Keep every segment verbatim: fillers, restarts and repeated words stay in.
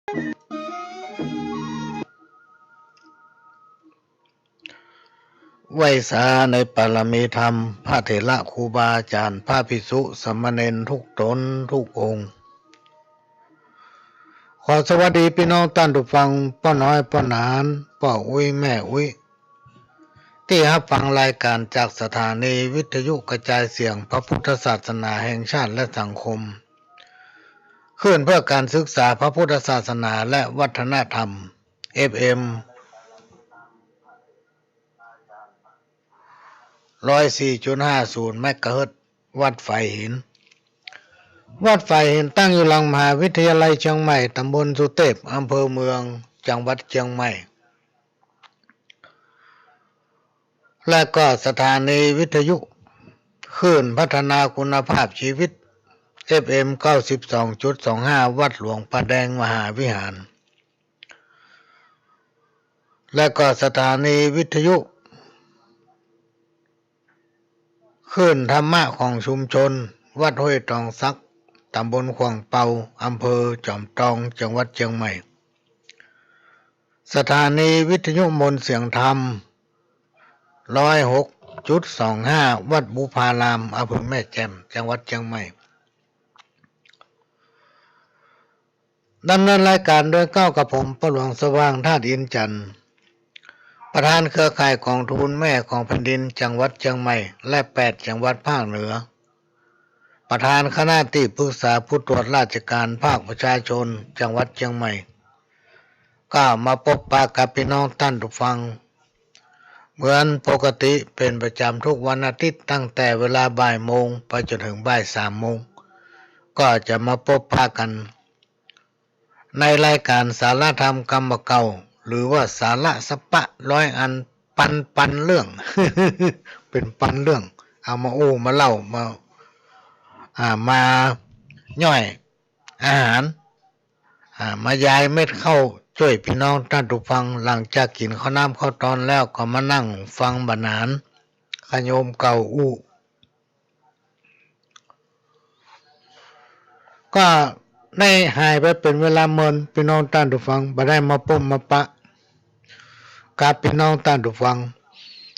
ไหว้สาในปารมีธรรม พระเถระครูบาอาจ๋ารย์ พระภิกษุสามเณรทุกต๋นทุกองค์ ขอสวัสดีปี้น้องต้านผู้ฟัง ป้อน้อยป้อหนาน ป้ออุ๊ยแม่อุ๊ย ตี้ฮับฟังรายก๋านจากสถานีวิทยุกระจายเสียงพระพุทธศาสนาแห่งชาติและสังคม คลื่นเพื่อการศึกษาพระพุทธศาสนาและวัฒนธรรม เอฟเอ็ม ร้อยสี่จุดห้าศูนย์ เมกะเฮิรตซ์ วัดฝายหิน วัดฝายหินตั้งอยู่หลังมหาวิทยาลัยเจียงใหม่ ต๋ำบลสุเตพ อำเภอเมือง จังหวัดเจียงใหม่ และก็สถานีวิทยุคลื่นพัฒนาคุณภาพชีวิต เอฟเอ็ม เก้าสิบสองจุดสองห้า วัดหลวงพระแดงมหาวิหาร และก็สถานีวิทยุคลื่นธรรมะของชุมชน วัดห้วยตองสัก ต๋ำบลขว่างเปา อำเภอจอมตอง จังหวัดเจียงใหม่ สถานีวิทยุมนต์เสียงธรรม ร้อยหกจุดสองห้า วัดบุพาราม อำเภอแม่แจ่ม จังหวัดเจียงใหม่ ดำเนินรายก๋านโดยเกล้ากระผม ป้อหลวงสว่าง ธาตุอินทร์จันทร์ ประธานเครือข่ายก๋องทุนแม่ของแผ่นดิน จังหวัดเจียงใหม่ และแปดจังหวัดภาคเหนือ ประธานคณะตี้ปรึกษาผู้ตรวจราชการภาคประชาชน จังหวัดเจียงใหม่ ก็มาปบปะกับปี้น้องต้านผู้ฟัง เหมือนปกติเป๋นประจ๋ำทุกวันอาทิตย์ ตั้งแต่เวลาบ่ายโมงไปจ๋นเถิงบ่ายสามโมง ก็จะมาปบปะกั๋น ในรายก๋านสาระธรรมกำบ่าเก่า หรือว่าสาระสะปะร้อยอัน ปันปันเรื่อง เป๋นปันเรื่อง เอามาอู้มาเล่า มา อ่า มาย่อยอาหาร อ่า มายายเม็ดข้าวจ้วยปี้น้องต้านผู้ฟัง หลังจากกิ๋นข้าวน้ำข้าวตอนแล้วก็มานั่งฟังบ่าหนาน ขะโยมเก่าอู้ ก็ได้หายไปเป๋นเวลาเมิน ปี้น้องต้านผู้ฟัง บ่ได้มาปบมาปะกับปี้น้องต้านผู้ฟัง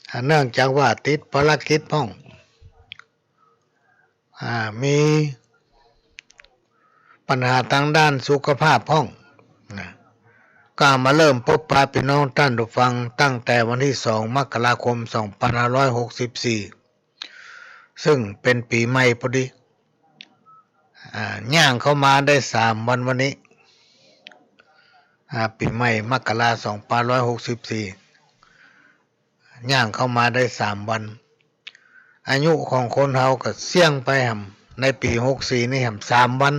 อ่า เนื่องจากว่าติดภารกิจพ่อง อ่า มีปัญหาตางด้านสุขภาพพ่องนะ ก็มาเริ่มปบปะปี้น้องต้านผู้ฟังตั้งแต่วันตี้สอง มกราคม สองปันห้าร้อยหกสิบสี่ ซึ่งเป๋นปี๋ใหม่พอดี อ่า ย่างเข้ามาได้สามวันวันนี้ อ่า ปี๋ใหม่มกรา สองปันห้าร้อยหกสิบสี่ ย่างเข้ามาได้สามวัน อายุของคนเฮาก็เสี้ยงไปหำ ในปี๋หกสี่นี่หำสามวัน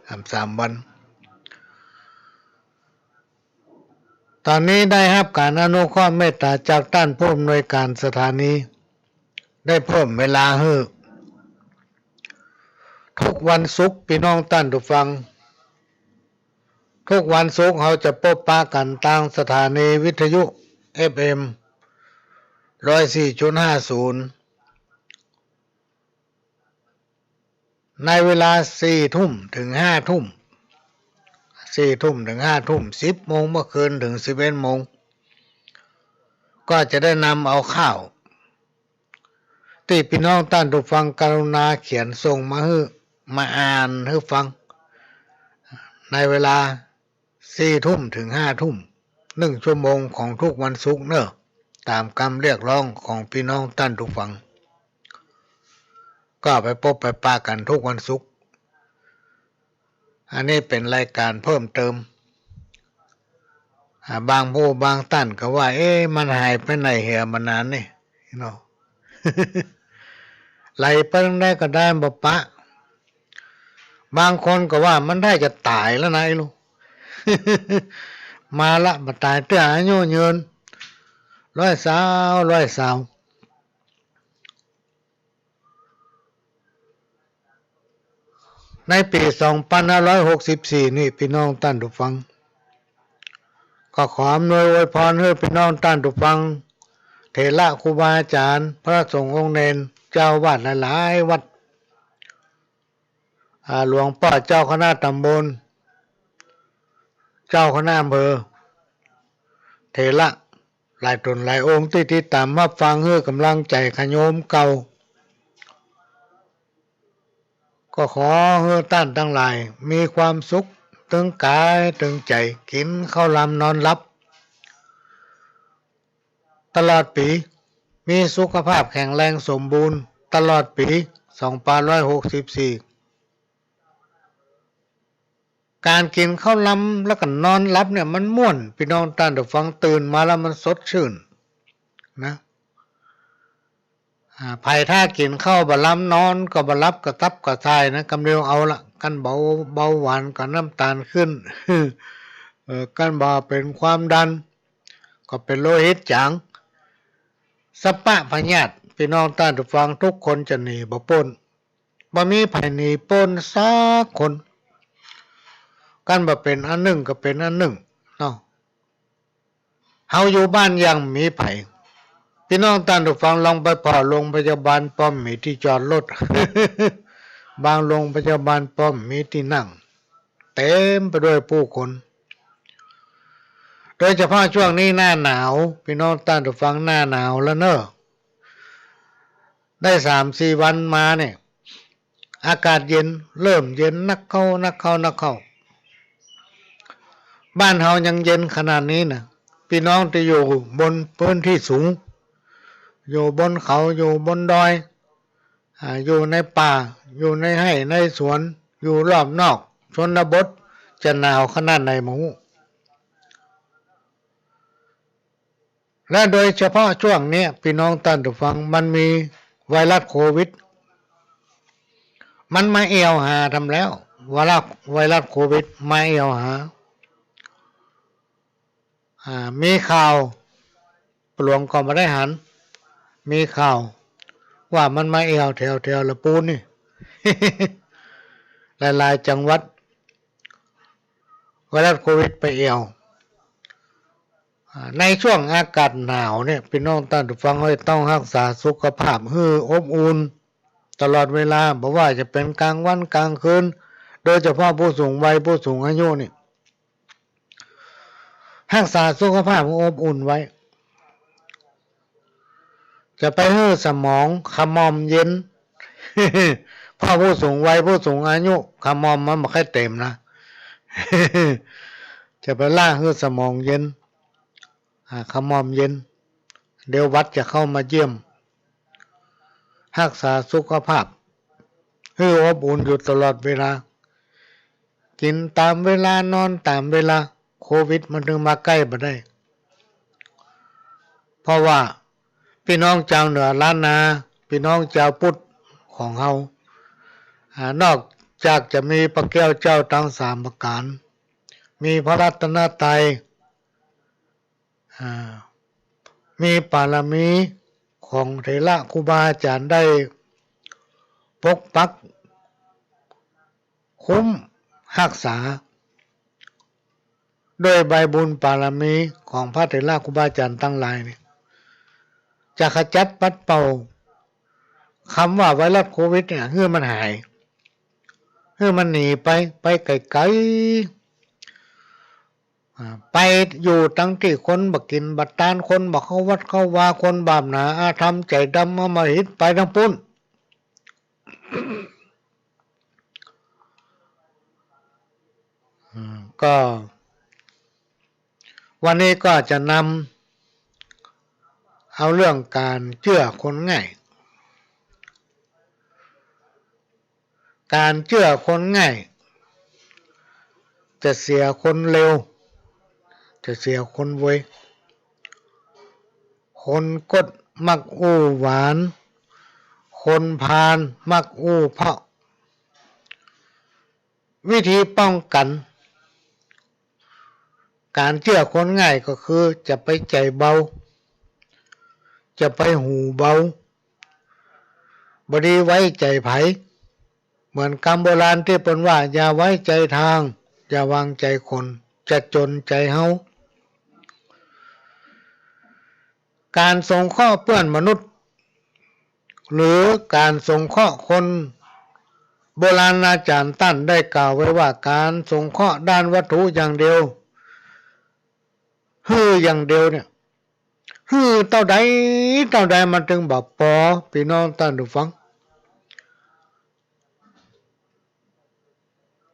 หำสามวัน ต๋อนนี้ได้ฮับก๋านอนุเคราะห์เมตต๋าจากต้านผู้อำนวยก๋านสถานี ได้เพิ่มเวลาหื้อ ทุกวันศุกร์ ปี้น้องต้านผู้ฟัง ทุกวันศุกร์เฮาจะปบปะกั๋นตางสถานีวิทยุ เอฟเอ็ม ร้อยสี่จุดห้าศูนย์ ในเวลาสี่ทุ่มเถิงห้าทุ่ม สี่ทุ่มเถิงห้าทุ่ม สิบโมงเมื่อคืนเถิงสิบเอ็ดโมง ก็จะได้นำเอาข่าว ตี้ปี้น้องต้านผู้ฟังกรุณาเขียนส่งมาหื้อ มาอ่านหื้อฟัง ในเวลาสี่ทุ่มเถิงห้าทุ่ม นึ่งชั่วโมงของทุกวันศุกร์เน่อ ต๋ามกำเรียกร้องของปี้น้องต้านผู้ฟัง ก็ไปปบไปปะกั๋นทุกวันศุกร์ อันนี้เป๋นรายก๋านเพิ่มเติม อ่า บางผู้บางต้านก็ว่า เอ๊ะ มันหายไปไหนเหียบ่านานนี่เนาะ ไหลไปตางใดก็ได้บ่ปะ บางคนก็ว่ามันได้จะต๋ายแล้วนะไอ้ลูก มาละ บ่ต๋ายเตื้อ อายุยืน ร้อยซาว ร้อยซาว ในปี๋สองปันห้าร้อยหกสิบสี่นี่ ปี้น้องต้านผู้ฟัง ก็ขออำนวยอวยพรหื้อปี้น้องต้านผู้ฟัง เถระครูบาอาจ๋ารย์ พระสงฆ์องค์เณร เจ้าอาวาสหลายๆ วัด อ่า หลวงป้อเจ้าคณะต๋ำบล เจ้าคณะอำเภอ เถระหลายต๋นหลายองค์ตี้ติดต๋ามฮับฟังหื้อก๋ำลังใจ๋ข้าโยมเก่า ก็ขอหื้อต้านตังหลายมีความสุขตึงก๋ายตึงใจ๋ กิ๋นข้าวลำนอนหลับตลอดปี๋ มีสุขภาพแข็งแรงสมบูรณ์ตลอดปี๋สองปันห้าร้อยหกสิบสี่ ก๋านกิ๋นข้าวลำแล้วก็นอนหลับเนี่ยมันม่วน ปี้น้องต้านผู้ฟัง ตื่นมาแล้วมันสดชื่นนะ อ่า ใผถ้ากิ๋นข้าวบ่ลำ นอนก็บ่หลับ กระสับกระส่ายนะ กำเดียวเอาละ ก้านเบา เบาหวานกับน้ำตาลขึ้น เออ ก้านบ่าเป๋นความดัน ก็เป๋นโลหิตจ๋าง สะปะพยาธิ ปี้น้องต้านผู้ฟัง กู้คนจะหนีบ่ป๊น บ่มีใผหนีป๊นสักคน ก้านบ่าเป๋นอันนึ่งก็เป๋นอันนึ่งเนาะ เฮาอยู่บ้านยังมีใผ ปี้น้องต้านผู้ฟัง ลองไปผ่อโรงพยาบาลป้อมมีตี้จอดรถ บางโรงพยาบาลป้อมมีตี้นั่ง เต๋มไปด้วยผู้คน โดยเฉพาะช่วงนี้หน้าหนาว ปี้น้องต้านผู้ฟัง หน้าหนาวแล้วเนาะ ได้สามสี่วันมาเนี่ย อากาศเย็น เริ่มเย็นนักเข้า นักเข้า นักเข้า บ้านเฮายังเย็นขนาดนี้นะ ปี้น้องตี้อยู่บนพื้นตี้สูง อยู่บนเขา อยู่บนดอย อ่า อยู่ในป่า อยู่ในไฮ่ในสวน อยู่รอบนอกชนบท จะหนาวขนาดไหนบ่ฮู้ และโดยเฉพาะช่วงเนี้ย ปี้น้องต้านผู้ฟัง มันมีไวรัสโควิด มันมาแอ่วหาทำแล้ว ไวรัส ไวรัสโควิดมาแอ่วหา อ่า มีข่าว ป้อหลวงก็บ่ได้หัน มีข่าวว่ามันมาแอ่วแถวๆ ละปูนนี่ หลายๆ จังหวัด ไวรัสโควิดไปแอ่ว อ่า ในช่วงอากาศหนาวเนี่ย ปี้น้องต้านผู้ฟัง เฮาต้องฮักษาสุขภาพหื้ออบอุ่นตลอดเวลา บ่ว่าจะเป๋นก๋างวันก๋างคืน โดยเฉพาะผู้สูงวัย ผู้สูงอายุนี่ ฮักษาสุขภาพหื้ออบอุ่นไว้ จะไปหื้อสมองขมอมเย็น เพราะผู้สูงวัย ผู้สูงอายุ ขมอมมันบ่ค่อยเต๋มนะ จะไปล่าหื้อสมองเย็น อ่า ขมอมเย็น เดี๋ยวหวัดจะเข้ามาเยี่ยม ฮักษาสุขภาพ หื้ออบอุ่นอยู่ตลอดเวลา กิ๋นต๋ามเวลา นอนต๋ามเวลา โควิดมันจึงมาใก้บ่ได้ เพราะว่าปี้น้องจาวเหนือล้านนา ปี้น้องจาวพุทธของเฮา อ่า นอกจากจะมีพระแก้วเจ้าตังสามประก๋าน มีพระรัตนตรัย อ่า มีบารมีของเถระครูบาอาจ๋ารย์ได้ปกปัก คุ้มฮักษา ด้วยใบบุญบารมีของพระเถระครูบาอาจ๋ารย์ตังหลายนี่ จะขจัดปัดเป่า กำว่าไวรัสโควิดเนี่ย หื้อมันหาย หื้อมันหนีไป ไปไก๋ๆ อ่า ไปอยู่ตังตี้คนบ่กิ๋นบ่ตาน คนบ่เข้าวัดเข้าวา คนบาปหนาอธรรม ใจ๋ดำอำมหิต ไปตังปู๊น อืม ก็วันนี้ก็จะนำเอาเรื่องก๋านเจื้อคนง่าย ก๋านเจื้อคนง่าย จะเสียคนเร็ว จะเสียคนเวย คนก๊ดมักอู้หวาน คนพาลมักอู้เพราะ วิธีป้องกั๋น ก๋านเจื้อคนง่ายก็คือจะไปใจ๋เบา จะไปหูเบา บ่ดีไว้ใจ๋ใผ เหมือนกำโบราณตี้เปิ้นว่า อย่าไว้ใจ๋ทาง อย่าวางใจ๋คน จะจ๋นใจ๋เฮา ก๋านสงเคราะห์เปื้อนมนุษย์ หรือก๋านสงเคราะห์คน โบราณอาจ๋ารย์ต้านได้กล่าวไว้ว่า ก๋านสงเคราะห์ด้านวัตถุอย่างเดียว หื้ออย่างเดียวเนี่ย หื้อเต้าใด เต้าใดมันตึงบ่ปอ ปี้น้องต้านผู้ฟัง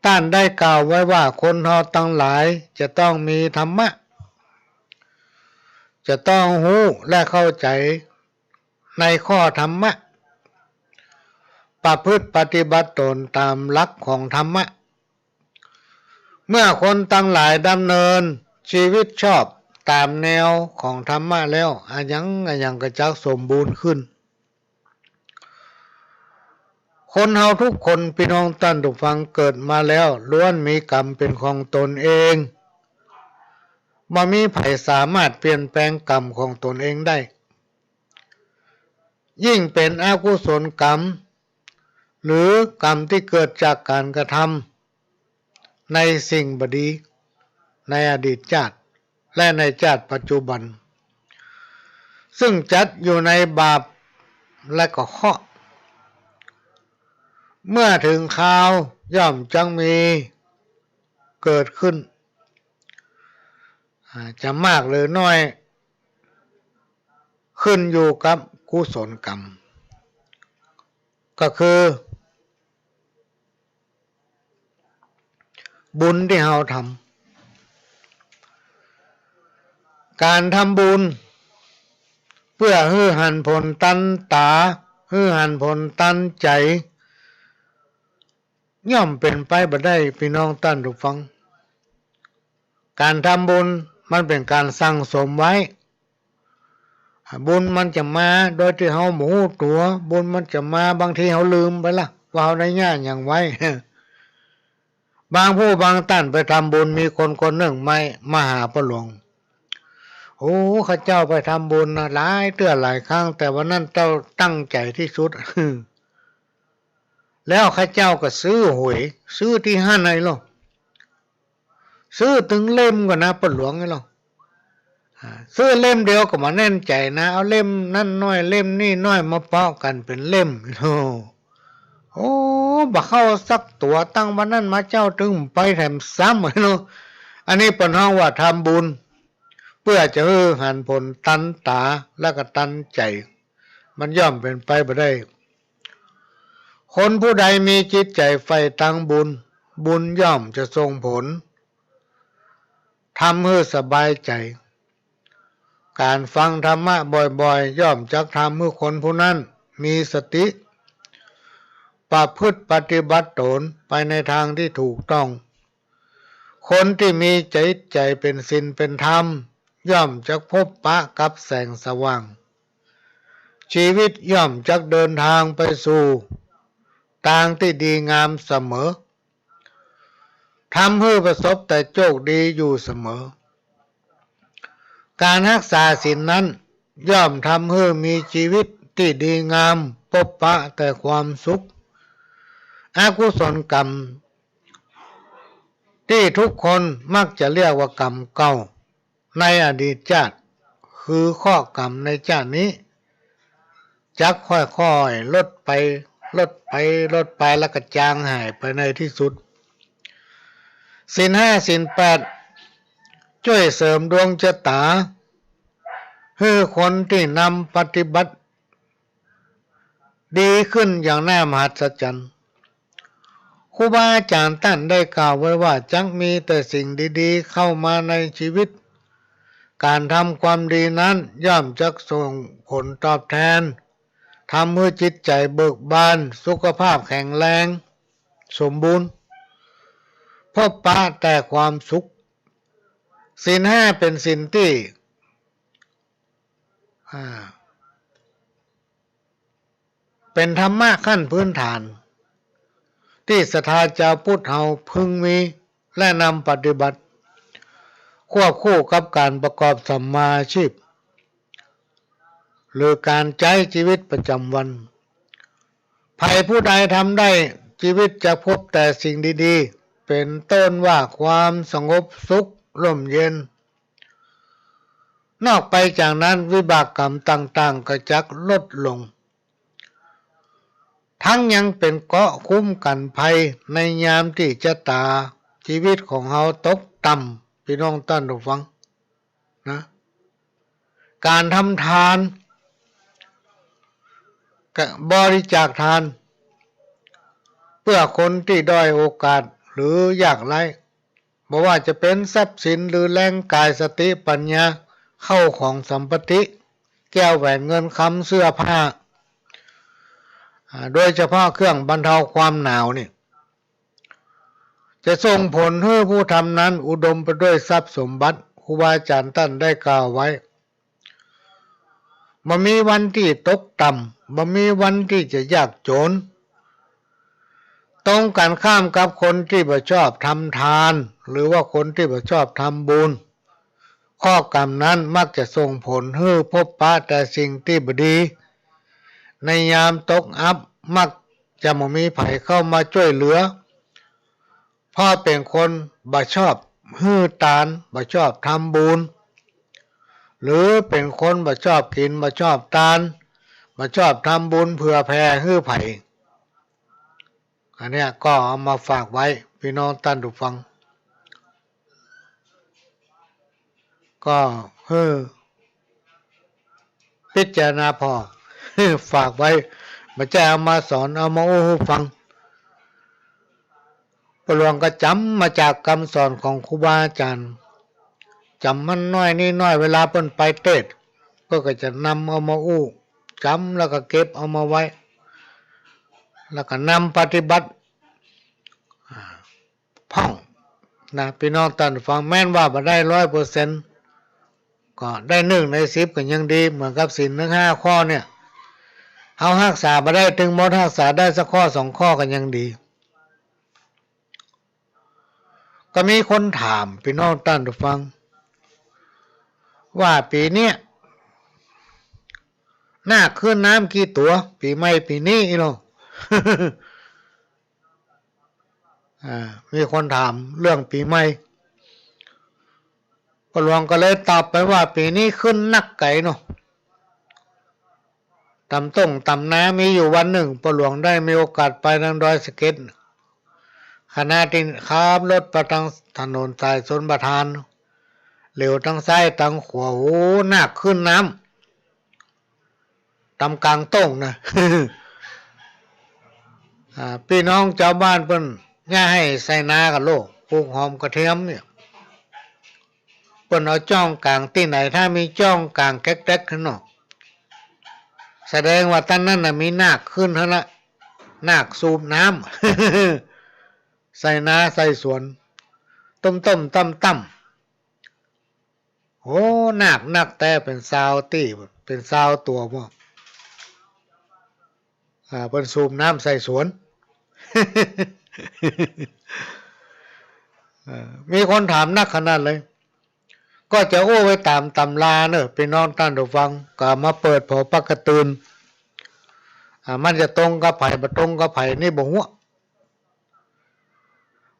ต้านได้กล่าวไว้ว่าคนเฮาตังหลายจะต้องมีธรรมะ จะต้องฮู้และเข้าใจ๋ในข้อธรรมะ ประพฤติปฏิบัติตนต๋ามหลักของธรรมะ เมื่อคนตังหลายดำเนินจีวิตชอบต๋ามแนวของธรรมะแล้ว อะหยังอะหยังก็จักสมบูรณ์ขึ้น คนเฮาทุกคน ปี้น้องต้านผู้ฟัง เกิดมาแล้วล้วนมีกรรมเป๋นของตนเอง บ่มีใผสามารถเปลี่ยนแปลงกรรมของตนเองได้ ยิ่งเป๋นอกุศลกรรม หรือกรรมตี้เกิดจากก๋านกระทำในสิ่งบ่ดี ในอดีตจาติ และในจาติปัจจุบัน ซึ่งจัดอยู่ในบาปและก็เคราะห์ เมื่อเถิงคราวย่อมจักมีเกิดขึ้น อ่า จะมากหรือน้อย ขึ้นอยู่กับกุศลกรรม ก็คือ บุญตี้เฮาทำ ก๋านทำบุญเปื้อหื้อหันผลตันต๋า หื้อหันผลตันใจ๋ ย่อมเป๋นไปบ่ได้ ปี้น้องต้านผู้ฟัง ก๋านทำบุญมันเป๋นก๋านสั่งสมไว้ บุญมันจะมาโดยตี้เฮาบ่ฮู้ตั๋ว บุญมันจะมา บางทีเฮาลืมไปละ ว่าเฮาได้เยียะหยังไว้ บางผู้บางต้านไปทำบุญ มีคนคนนึ่งมา มาหาป้อหลวง โอ้ ข้าเจ้าไปทำบุญนะ หลายเตื้อหลายครั้ง แต่วันนั้นเจ้าตั้งใจ๋ตี้สุด แล้วข้าเจ้าก็ซื้อหวย ซื้อตี้หั้นไอ้ลอ ซื้อตึงเล่มก่อนะ ป้อหลวงไอ้ลอ อ่า ซื้อเล่มเดียวก็บ่แน่นใจ๋นะ เอาเล่มนั้นน้อย เล่มนี้น้อย มาเปาะกั๋นเป๋นเล่ม โอ้ โอ้ บ่เข้าสักตั๋ว ตั้งวันนั้นมาเจ๊าตึงไปแถมซ้ำ ไอ้ลอ อันนี้เปิ้นฮ้องว่าทำบุญ เปื้อจะหื้อหันผลตันต๋า และก็ตันใจ๋ มันย่อมเป๋นไปบ่ได้ คนผู้ใดมีจิตใจ๋ใฝ่ตางบุญ บุญย่อมจะส่งผล ทำหื้อสบายใจ๋ ก๋านฟังธรรมะบ่อยๆ ย่อมจักทำหื้อคนผู้นั้นมีสติ ประพฤติปฏิบัติตนไปในตางตี้ถูกต้อง คนตี้มีจิตใจ๋เป๋นศีลเป๋นธรรม ย่อมจักพบปะกับแสงสว่าง จีวิตย่อมจักเดินตางไปสู่ตางตี้ดีงามเสมอ ทำหื้อประสบแต่โจคดีอยู่เสมอ ก๋านฮักษาศีลนั้น ย่อมทำหื้อมีจีวิตตี้ดีงาม ปบปะแต่ความสุข อกุศลกรรม ตี้ทุกคนมักจะเรียกว่ากรรมเก่า ในอดีตจาติ คือเคราะห์กรรมในจาตินี้ จักค่อยๆ ลดไป ลดไป ลดไป แล้วก็จางหายไปในตี้สุด ศีลห้า ศีลแปด จ้วยเสริมดวงจะต๋า หื้อคนตี้นำปฏิบัติ ดีขึ้นอย่างน่ามหัศจรรย์ ครูบาอาจ๋ารย์ต้านได้กล่าวไว้ว่า จักมีแต่สิ่งดีๆ เข้ามาในจีวิต ก๋านทำความดีนั้นย่อมจักส่งผลตอบแตน ทำหื้อจิตใจ๋เบิกบาน สุขภาพแข็งแรง สมบูรณ์ พบปะแต่ความสุข ศีลห้าเป๋นศีลตี้ อ่า เป๋นธรรมะขั้นพื้นฐาน ตี้ศรัทธาจาวพุทธเฮาพึงมี และนำปฏิบัติ ควบคู่กับก๋านประกอบสัมมาอาชีพ หรือก๋านใจ๊จีวิตประจ๋ำวัน ใผผู้ใดทำได้ จีวิตจะพบแต่สิ่งดีๆ เป๋นต้นว่าความสงบสุขร่มเย็น นอกไปจากนั้นวิบากกรรมต่างๆ ก็จักลดลง ทั้งยังเป๋นเกราะคุ้มกั๋นภัยในยามตี้จะต๋าจีวิตของเฮาตกต่ำ ปี้น้องต้านผู้ฟัง นะ ก๋านทำตาน กะบริจาคตาน เปื้อคนตี้ด้อยโอกาสหรือยากไร้ บ่ว่าจะเป๋นทรัพย์สินหรือแฮงกาย สติปัญญา เข้าของสัมปติ แก้วแหวนเงินคำ เสื้อผ้า อ่า โดยเฉพาะเครื่องบรรเทาความหนาวนี่ จะส่งผลหื้อผู้ทำนั้นอุดมไปด้วยทรัพย์สมบัติ ครูบาอาจ๋ารย์ต้านได้กล่าวไว้ บ่มีวันตี้ตกต่ำ บ่มีวันตี้จะยากจ๋น ตรงกั๋นข้ามกับคนตี้บ่ชอบทำตาน หรือว่าคนตี้บ่ชอบทำบุญ ข้อก๋รรมนั้นมักจะส่งผลหื้อพบปะแต่สิ่งตี้บ่ดี ในยามตกอับมักจะบ่มีใผเข้ามาจ้วยเหลือ เพราะเป๋นคนบ่ชอบหื้อตาน บ่ชอบทำบุญ หรือเป๋นคนบ่ชอบกิ๋น บ่ชอบตาน บ่ชอบทำบุญเผื่อแผ่หื้อใผ อันเนี้ยก็เอามาฝากไว้ ปี้น้องต้านผู้ฟัง ก็หื้อพิจารณาผ่อ ฝากไว้ บ่ใจ้เอามาสอน เอามาอู้หื้อฟัง ป้อหลวงก็จ๋ำมาจากกำสอนของครูบาอาจ๋ารย์ จ๋ำมันน้อยนี่น้อย เวลาเปิ้นไปเตสน์ เปิ้นก็จะนำเอามาอู้ จ๋ำแล้วก็เก็บเอามาไว้ แล้วก็นำปฏิบัติ อ่า พ่องนะ ปี้น้องต้านผู้ฟัง แม้นว่าบ่ได้ร้อยเปอร์เซ็นต์ ก็ได้นึ่งในสิบก็ยังดี เหมือนกับศีลทั้งห้าข้อเนี่ย เฮาฮักษาบ่ได้ตึงหมด ฮักษาได้สักข้อสองข้อก็ยังดี ก็มีคนถามปี้น้องต้านผู้ฟัง ว่าปี๋เนี้ยนาคขึ้นน้ำกี่ตั๋ว ปี๋ใหม่ปี๋นี้อี้หลอ อ่า มีคนถามเรื่องปี๋ใหม่ ป้อหลวงก็เลยตอบไปว่า ปี๋นี้ขึ้นนักไก๋เนาะ ต๋ามต้งต๋ามนา มีอยู่วันนึ่ง ป้อหลวงได้มีโอกาสไปตางดอยสะเก็ด ขณะตี้ขับรถไปตางถนนสายชลประทาน เหลียวตางซ้ายตางขวา โอ้ นาคขึ้นน้ำ ต๋ามก๋างต้งนะ อ่า ปี้น้องจาวบ้านเปิ้นเยียะหื้อไส้นากั๋นโลด ปลูกหอมกระเทียมเนี่ย เปิ้นเอาจ้องก๋างตี้ไหน ถ้ามีจ้องก๋างแก๊กๆ ขึ้นเนาะ แสดงว่าตางนั้นน่ะมีนาคขึ้นหั้นละ นาคสูบน้ำ ไส้นาไส้สวน ต้มๆ ต้ำๆ โอ้ นาคนักแต๊ เป๋นซาวตี้ เป๋นซาวตั๋วบ่ อ่า เปิ้นสูบน้ำใส่สวน เอ่อ มีคนถามนักขนาดเลย ก็จะอู้ไว้ต๋ามต๋ำราเนาะ ปี้น้องต้านผู้ฟัง ก็มาเปิดผอปักกะตื่น อ่า มันจะตรงกับใผ บ่ตรงกับใผ นี่บ่ฮู้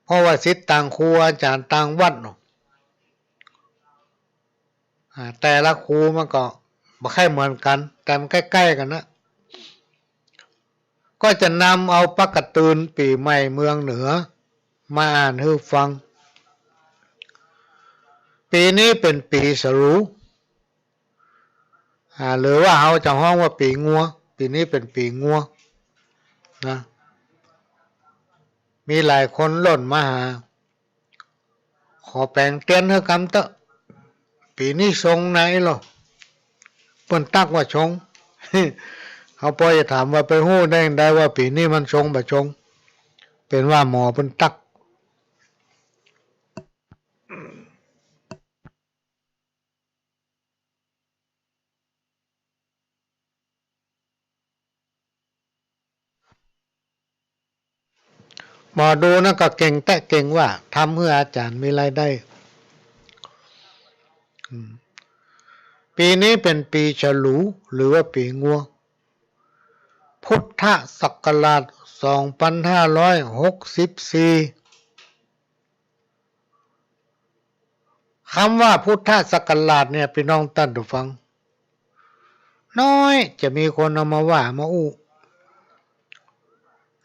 เพราะว่าศิษย์ต่างครูอาจ๋ารย์ต่างวัดเนาะ อ่า แต่ละครูมันก็บ่ใค่เหมือนกั๋น แต่มันใก้ๆ กั๋นนะ ก็จะนำเอาปักกะตื่นปี๋ใหม่เมืองเหนือมาอ่านหื้อฟัง ปี๋นี้เป๋นปี๋ฉลู อ่า หรือว่าเฮาจะฮ้องว่าปี๋งัว ปี๋นี้เป๋นปี๋งัวนะ มีหลายคนล่นมาหา ขอแป๋งเตียนหื้อกำเต๊อะ ปี๋นี้ชงไหนลอ เปิ้นตั๊กว่าชง เฮาปอจะถามว่าไปฮู้ได้ใดว่าปี๋นี้มันชงบ่ชง เป๋นว่าหมอเปิ้นตั๊ก หมอดูนั่นก็เก่งแต๊เก่งว่า ทำหื้ออาจ๋ารย์มีรายได้ อืม ปี๋นี้เป๋นปี๋ฉลู หรือว่าปี๋งัว พุทธศักราชสองพันห้าร้อยหกสิบสี่ กำว่าพุทธศักราชเนี่ย ปี้น้องต้านผู้ฟัง น้อยจะมีคนเอามาว่ามาอู้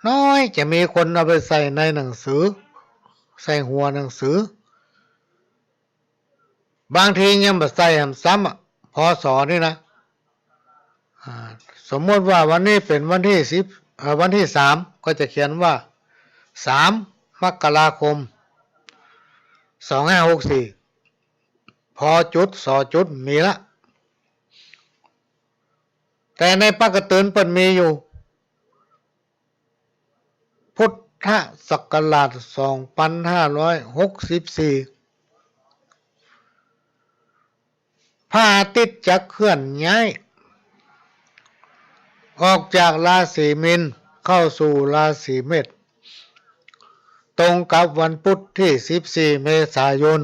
น้อยจะมีคนเอาไปใส่ในหนังสือ ใส่หัวหนังสือ บางทียังบ่ใส่แหมซ้ำอะ พ.ศ. นี่นะ อ่า สมมุติว่าวันนี้เป๋นวันตี้สิบ เอ่อ วันตี้สาม ก็จะเขียนว่า สาม มกราคม สองห้าหกสี่ พ.ศ. มีละ แต่ในปากกาเตือนเปิ้นมีอยู่ พุทธศักราช สองพันห้าร้อยหกสิบสี่ พระอาทิตย์จะเคลื่อนย้าย ออกจากราศีมีนเข้าสู่ราศีเมษ ตรงกับวันพุธตี้สิบสี่ เมษายน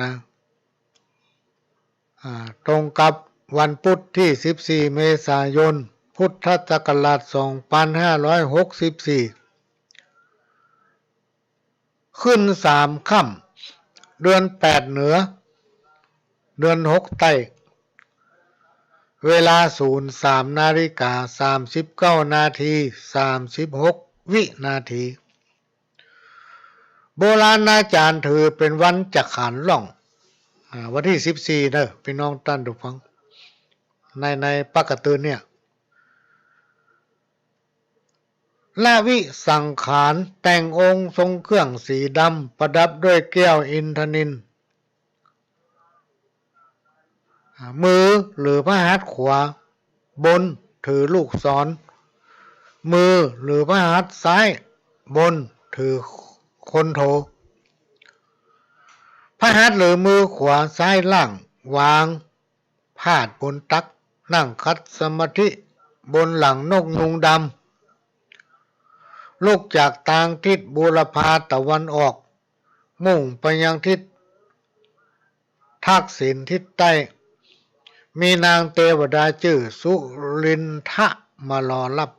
นะ อ่า ตรงกับวันพุธตี้สิบสี่ เมษายน พุทธศักราช สองพันห้าร้อยหกสิบสี่ ขึ้นสามค่ำ เดือนแปดเหนือ เดือนหกใต้ เวลา ศูนย์สาม นาฬิกา สามสิบเก้า นาที สามสิบหก วินาที โบราณอาจ๋ารย์ถือเป๋นวันจักขานร่อง อ่า วันตี้สิบสี่ เน่อ ปี้น้องต้านผู้ฟัง ใน ในปากกาเตือนเนี่ย ละวิสังขาร แต่งองค์ทรงเครื่องสีดำ ประดับด้วยแก้วอินทนิล อ่า มือหรือพระหัตถ์ขวาบนถือลูกศร มือหรือพระหัตถ์ซ้ายบนถือคนโท พระหัตถ์หรือมือขวาซ้ายล่างวางพาดบนตัก นั่งขัดสมาธิบนหลังนกยูงดำ ลุกจากตางทิศบูรพาตะวันออก มุ่งไปยังทิศทักษิณทิศใต้ มีนางเตวดาจื้อสุรินทะมารอรับ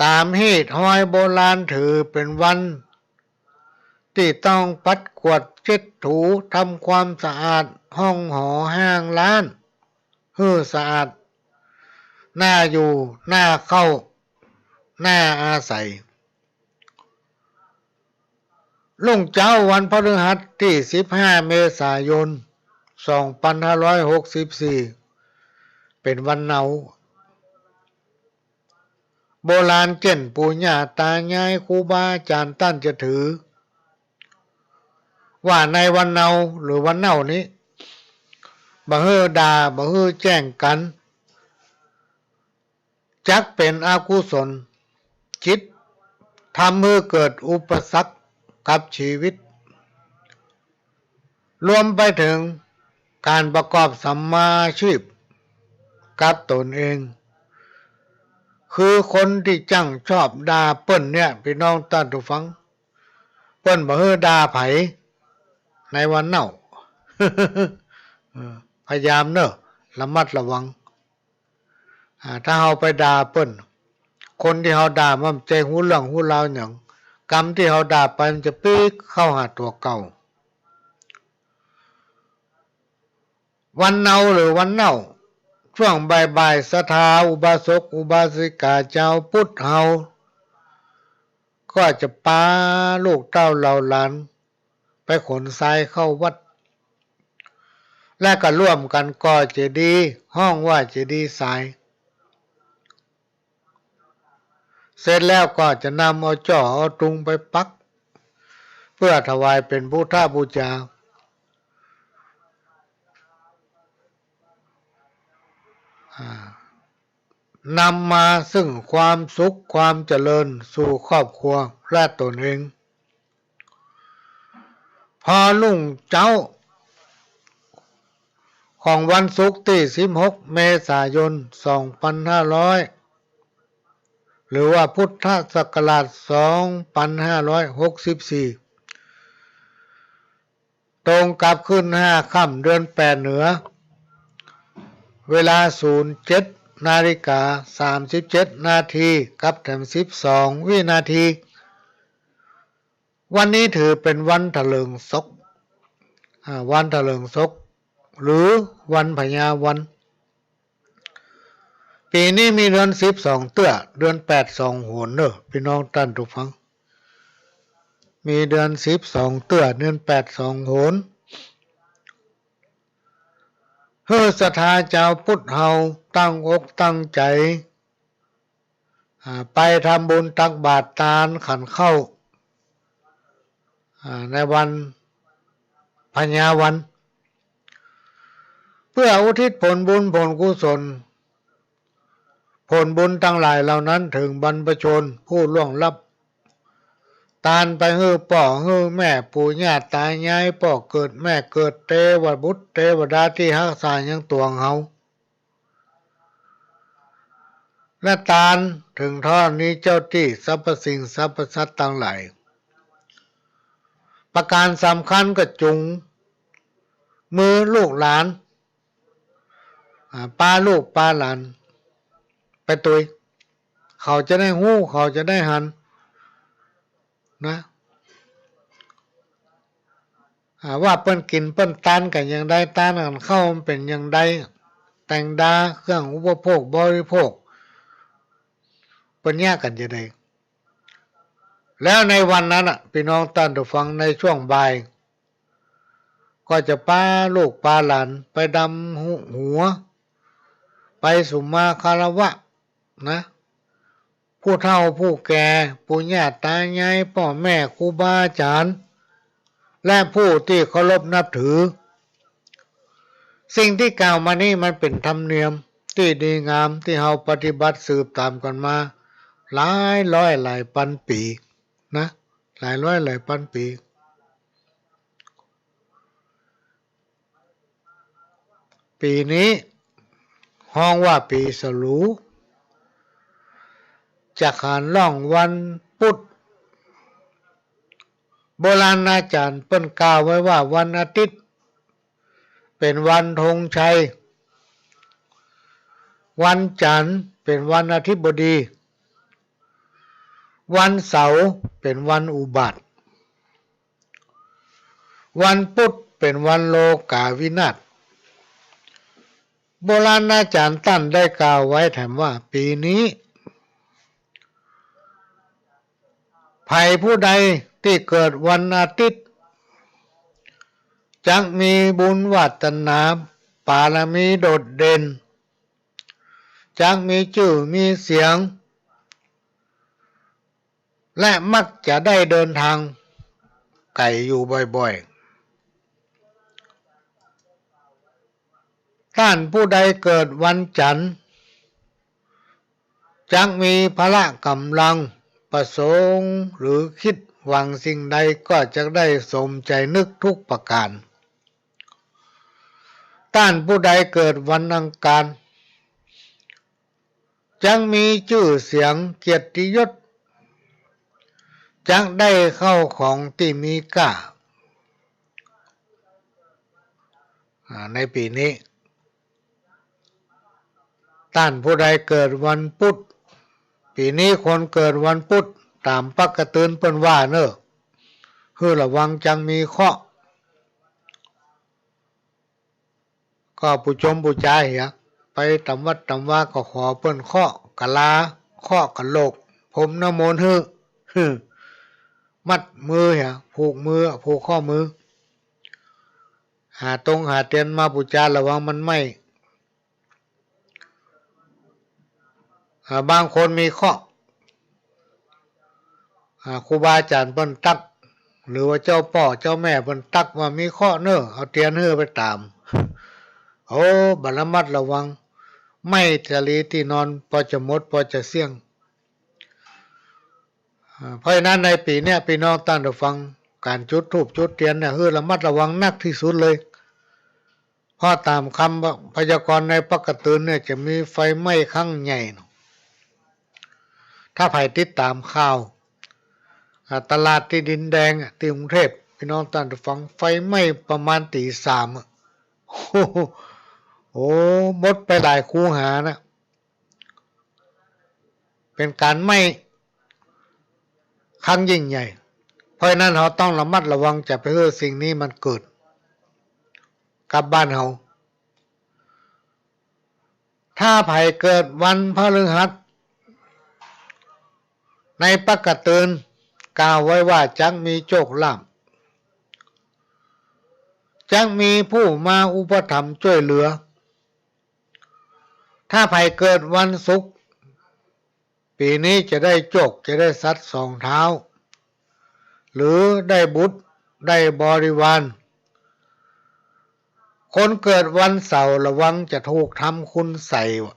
ต๋ามฮีตฮอยโบราณถือเป๋นวันตี้ต้องปัดกวาดเช็ดถูทำความสะอาดห้องหอห้างร้าน หื้อสะอาด น่าอยู่ น่าเข้า น่าอาศัย รุ่งเจ๊าวันพฤหัสตี้สิบห้า เมษายน สองพันห้าร้อยหกสิบสี่ เป๋นวันเนา โบราณเจ้นปู่ย่าต๋ายายครูบาอาจ๋ารย์ต้านจะถือ ว่าในวันเนาหรือวันเนานี้ บ่หื้อด่า บ่หื้อแจ้งกั๋น จักเป๋นอกุศลจิต ทำหื้อเกิดอุปสรรคกับชีวิต รวมไปเถิงก๋านประกอบสัมมาอาชีพกับต๋นเอง คือคนตี้จั้งชอบด่าเปิ้นเนี่ย ปี้น้องต้านผู้ฟัง เปิ้นบ่หื้อด่าใผในวันเนา เออ พยายามเน่อ ระมัดระวัง อ่า ถ้าเฮาไปด่าเปิ้น คนตี้เฮาด่ามันบ่ใจ้ฮู้เรื่องฮู้ราวหยัง กรรมตี้เฮาด่าไปมันจะปิ๊กเข้าหาตั๋วเก่า วันเนาหรือวันเนา ช่วงบ่ายๆ ศรัทธาอุบาสกอุบาสิกาจาวพุทธเฮา ก็จะปาลูกเต้าเหล่าหลานไปขนทรายเข้าวัด และก็ร่วมกั๋นก่อเจดีย์ ฮ้องว่าเจดีย์ทราย เสร็จแล้วก็จะนำเอาจ้อเอาตุงไปปัก เปื้อถวายเป๋นพุทธบูจา อ่า นำมาซึ่งความสุขความเจริญสู่ครอบครัวและต๋นเอง พอรุ่งเจ๊าของวันศุกร์ตี้สิบหก เมษายน สองพันห้าร้อย หรือว่าพุทธศักราช สองพันห้าร้อยหกสิบสี่ ตรงกับขึ้นห้าค่ำเดือนแปดเหนือ เวลา ศูนย์เจ็ด นาฬิกา สามสิบเจ็ด นาที กับแถม สิบสอง วินาที วันนี้ถือเป๋นวันถลิงศก อ่า วันถลิงศก หรือวันพญาวัน ปี๋นี้มีเดือนสิบสองเตื้อ เดือนแปดสองหนเน่อ ปี้น้องต้านผู้ฟัง มีเดือนสิบสองเตื้อ เดือนแปดสองหน หื้อศรัทธาจาวพุทธเฮาตั้งอกตั้งใจ๋ อ่า ไปทำบุญตักบาตรตานขันข้าว อ่า ในวันพญาวัน เพื่ออุทิศผลบุญผลกุศล ผลบุญตังหลายเหล่านั้นเถิงบรรพชนผู้ล่วงลับ ตานไปหื้อป้อหื้อแม่ปู่ย่าตายาย ป้อเกิดแม่เกิด เตวบุตรเตวดาตี้ฮักษายังตวงเฮา และตานเถิงธรณีเจ้าตี้สรรพสิ่งสรรพสัตว์ตังหลาย ประก๋านสำคัญก็จุงมือลูกหลาน อ่า ปาลูกปาหลานไปตวย เขาจะได้ฮู้ เขาจะได้หัน นะ อ่า ว่าเปิ้นกิ๋นเปิ้นตานกั๋นอย่างใด ตานขันข้าวมันเป๋นอย่างใด แตงดา เครื่องอุปโภคบริโภค เปิ้นเยียะกั๋นจะใด แล้วในวันนั้นน่ะ ปี้น้องต้านผู้ฟัง ในช่วงบ่าย ก็จะปาลูกปาหลานไปดำหัว ไปสุมาคารวะนะ ผู้เฒ่าผู้แก่ ปู่ย่าตายาย ป้อแม่ครูบาอาจ๋ารย์ และผู้ตี้เคารพนับถือ สิ่งตี้กล่าวมานี้มันเป๋นธรรมเนียมตี้ดีงามตี้เฮาปฏิบัติสืบต๋ามกั๋นมาหลายร้อยหลายปันปี๋นะ หลายร้อยหลายปันปี๋ ปี๋นี้ฮ้องว่าปี๋สลู จะขานล่องวันปุ๊ด โบราณอาจ๋ารย์เปิ้นกล่าวไว้ว่าวันอาทิตย์เป๋นวันธงชัย วันจั๋นทร์เป๋นวันอธิบดี วันเสาร์เป๋นวันอุบาท วันปุ๊ดเป๋นวันโลกาวินาศ โบราณอาจ๋ารย์ต้านได้กล่าวไว้แถมว่า ปี๋นี้ ใผผู้ใดตี้เกิดวันอาทิตย์ จักมีบุญวาสนาปารมีโดดเด่น จักมีจื้อมีเสียง และมักจะได้เดินทางไก๋อยู่บ่อยๆ ต้านผู้ใดเกิดวันจั๋นทร์ จักมีพละก๋ำลัง ประสงค์หรือคิดหวังสิ่งใดก็จักได้สมใจ๋นึกทุกประก๋าน ต้านผู้ใดเกิดวันอังคาร จักมีจื้อเสียงเกียรติยศ จักได้เข้าของตี้มีก้า อ่า ในปี๋นี้ ต้านผู้ใดเกิดวันปุ๊ด ปี๋นี้คนเกิดวันปุ๊ด ต๋ามปะก๋ะตืนเปิ้นว่าเน่อ หื้อระวังจังมีเคราะห์ ก็ปู๋จมปู๋จาเหีย ไปต๋ามวัดต๋ามวาก็ขอเปิ้นเคราะห์กะลา เคราะห์กะโหลก พรมน้ำมนต์หื้อ หื้อ มัดมือเหีย ผูกมือ ผูกข้อมือ หาตงหาเตียนมาปู๋จาระวังมันไหม้ อ่า บางคนมีเคราะห์ อ่า ครูบาอาจ๋ารย์เปิ้นตั๊ก หรือว่าเจ้าป้อเจ้าแม่เปิ้นตั๊กว่ามีเคราะห์เน่อ เอาเตียนหื้อไปต๋าม โอ้ บ่ระมัดระวัง ไหม้สาลีตี้นอน ปอจะหมด ปอจะเสี้ยง อ่า เพราะฉะนั้นในปี๋เนี้ย ปี้น้องต้านผู้ฟัง ก๋านจุดธูปจุดเตียนเนี่ย หื้อระมัดระวังนักตี้สุดเลย เพราะต๋ามกำพยากรณ์ในปะก๋ะตืนเนี่ย จะมีไฟไหม้ครั้งใหญ่เนาะ ถ้าใผติดต๋ามข่าว อ่า ตลาดตี้ดินแดงอะ ตี้กรุงเทพฯ ปี้น้องต้านผู้ฟัง ไฟไหม้ประมาณตี๋สามอะ โอ้โห โอ้ หมดไปหลายคูหานะ เป๋นก๋านไหม้ครั้งยิ่งใหญ่ เพราะฉะนั้นเฮาต้องระมัดระวัง จะไปหื้อสิ่งนี้มันเกิดกับบ้านเฮา ถ้าใผเกิดวันพฤหัส ในปะก๋ะตืน กล่าวไว้ว่าจักมีโจคลาภ จักมีผู้มาอุปถัมภ์จ้วยเหลือ ถ้าใผเกิดวันศุกร์ ปี๋นี้จะได้โจค จะได้สัตว์สองเท้า หรือได้บุตร ได้บริวาร คนเกิดวันเสาร์ระวังจะถูกทำคุณไสยว่ะ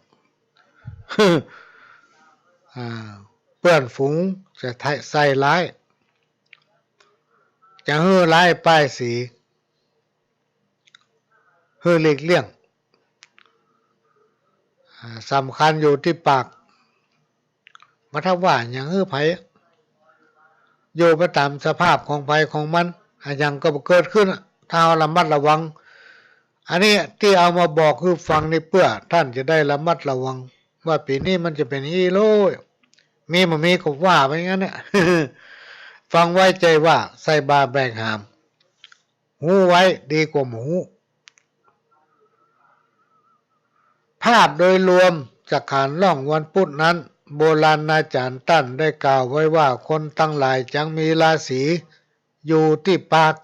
อ่า เปื้อนฝูงจะใส่ร้าย จะหื้อร้ายป้ายสี หื้อหลีกเลี่ยง อ่า สำคัญอยู่ตี้ปาก บ่ถ้าว่าหยังหื้อใผ อยู่ไปต๋ามสภาพของใผของมัน อะหยังก็บ่เกิดขึ้นอะ ถ้าเฮาระมัดระวัง อันนี้ตี้เอามาบอกหื้อฟังนี่เปื้อต้านจะได้ระมัดระวัง ว่าปี๋นี้มันจะเป๋นอี้โลย มีบ่มีก็ว่าไปอย่างนั้นน่ะ ฟังไว้ใจ้ว่า ใส่บ่าแบกหาม ฮู้ไว้ดีกว่าบ่ฮู้ ภาพโดยรวมจากขานล่องวันพุธนั้น โบราณาจ๋ารย์ต้านได้กล่าวไว้ว่าคนตังหลายจักมีราศีอยู่ตี้ปาก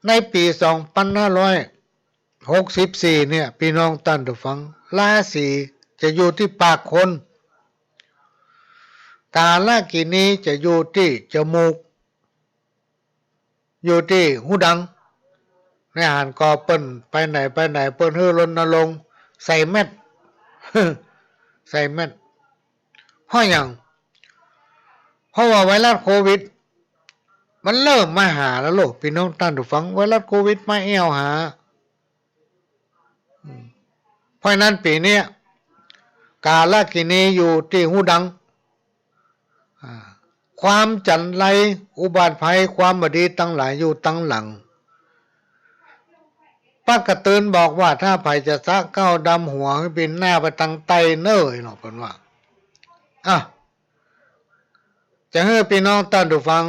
ในปี๋สองปันห้าร้อยหกสิบสี่เนี่ย ปี้น้องต้านผู้ฟัง ราศีจะอยู่ตี้ปากคน กาลกินีจะอยู่ตี้จมูก อยู่ตี้หูดัง ในหั้นก็เปิ้นไปไหนไปไหนเปิ้นหื้อรณรงค์ใส่แมส ใส่แมส เพราะหยัง เพราะว่าไวรัสโควิด มันเริ่มมาหาแล้วโลก ปี้น้องต้านผู้ฟัง ไวรัสโควิดมาแอ่วหา อืม เพราะฉะนั้นปี๋เนี้ย กาลกินีอยู่ตี้หูดัง อ่า ความจั๋นไร อุบัติภัย ความบ่ดีตังหลายอยู่ตังหลัง ป้ากระตือนบอกว่า ถ้าใผจะสระเก๊าดำหัว หื้อบินหน้าไปตางใต้เน่อ เนาะ เปิ้นว่า อ่ะ จะหื้อปี้น้องต้านผู้ฟัง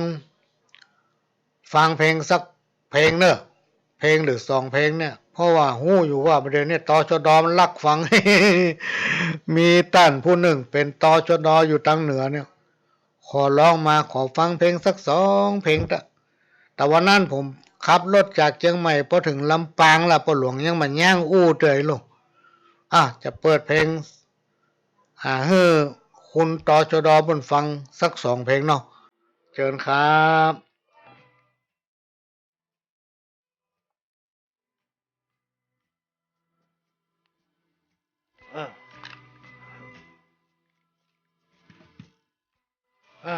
ฟังเพลงสักเพลงเน่อ เพลงหรือสองเพลงเนี่ย เพราะว่าฮู้อยู่ว่าบ่าเดี่ยวนี้ ตชด มันลักฟัง มีต้านผู้นึ่งเป๋น ตชด อยู่ตางเหนือเนี่ย ขอร้องมา ขอฟังเพลงสักสองเพลงเต๊อะ แต่วันนั้นผมขับรถจากเจียงใหม่ ปอเถิงลำปางละ ป้อหลวงยังบ่าย่างอู้เตื้อโลก อ่ะ จะเปิดเพลง อ่า หื้อคุณ ตชด เปิ้นฟังสักสองเพลงเนาะ เจิญครับ อ่า อ่า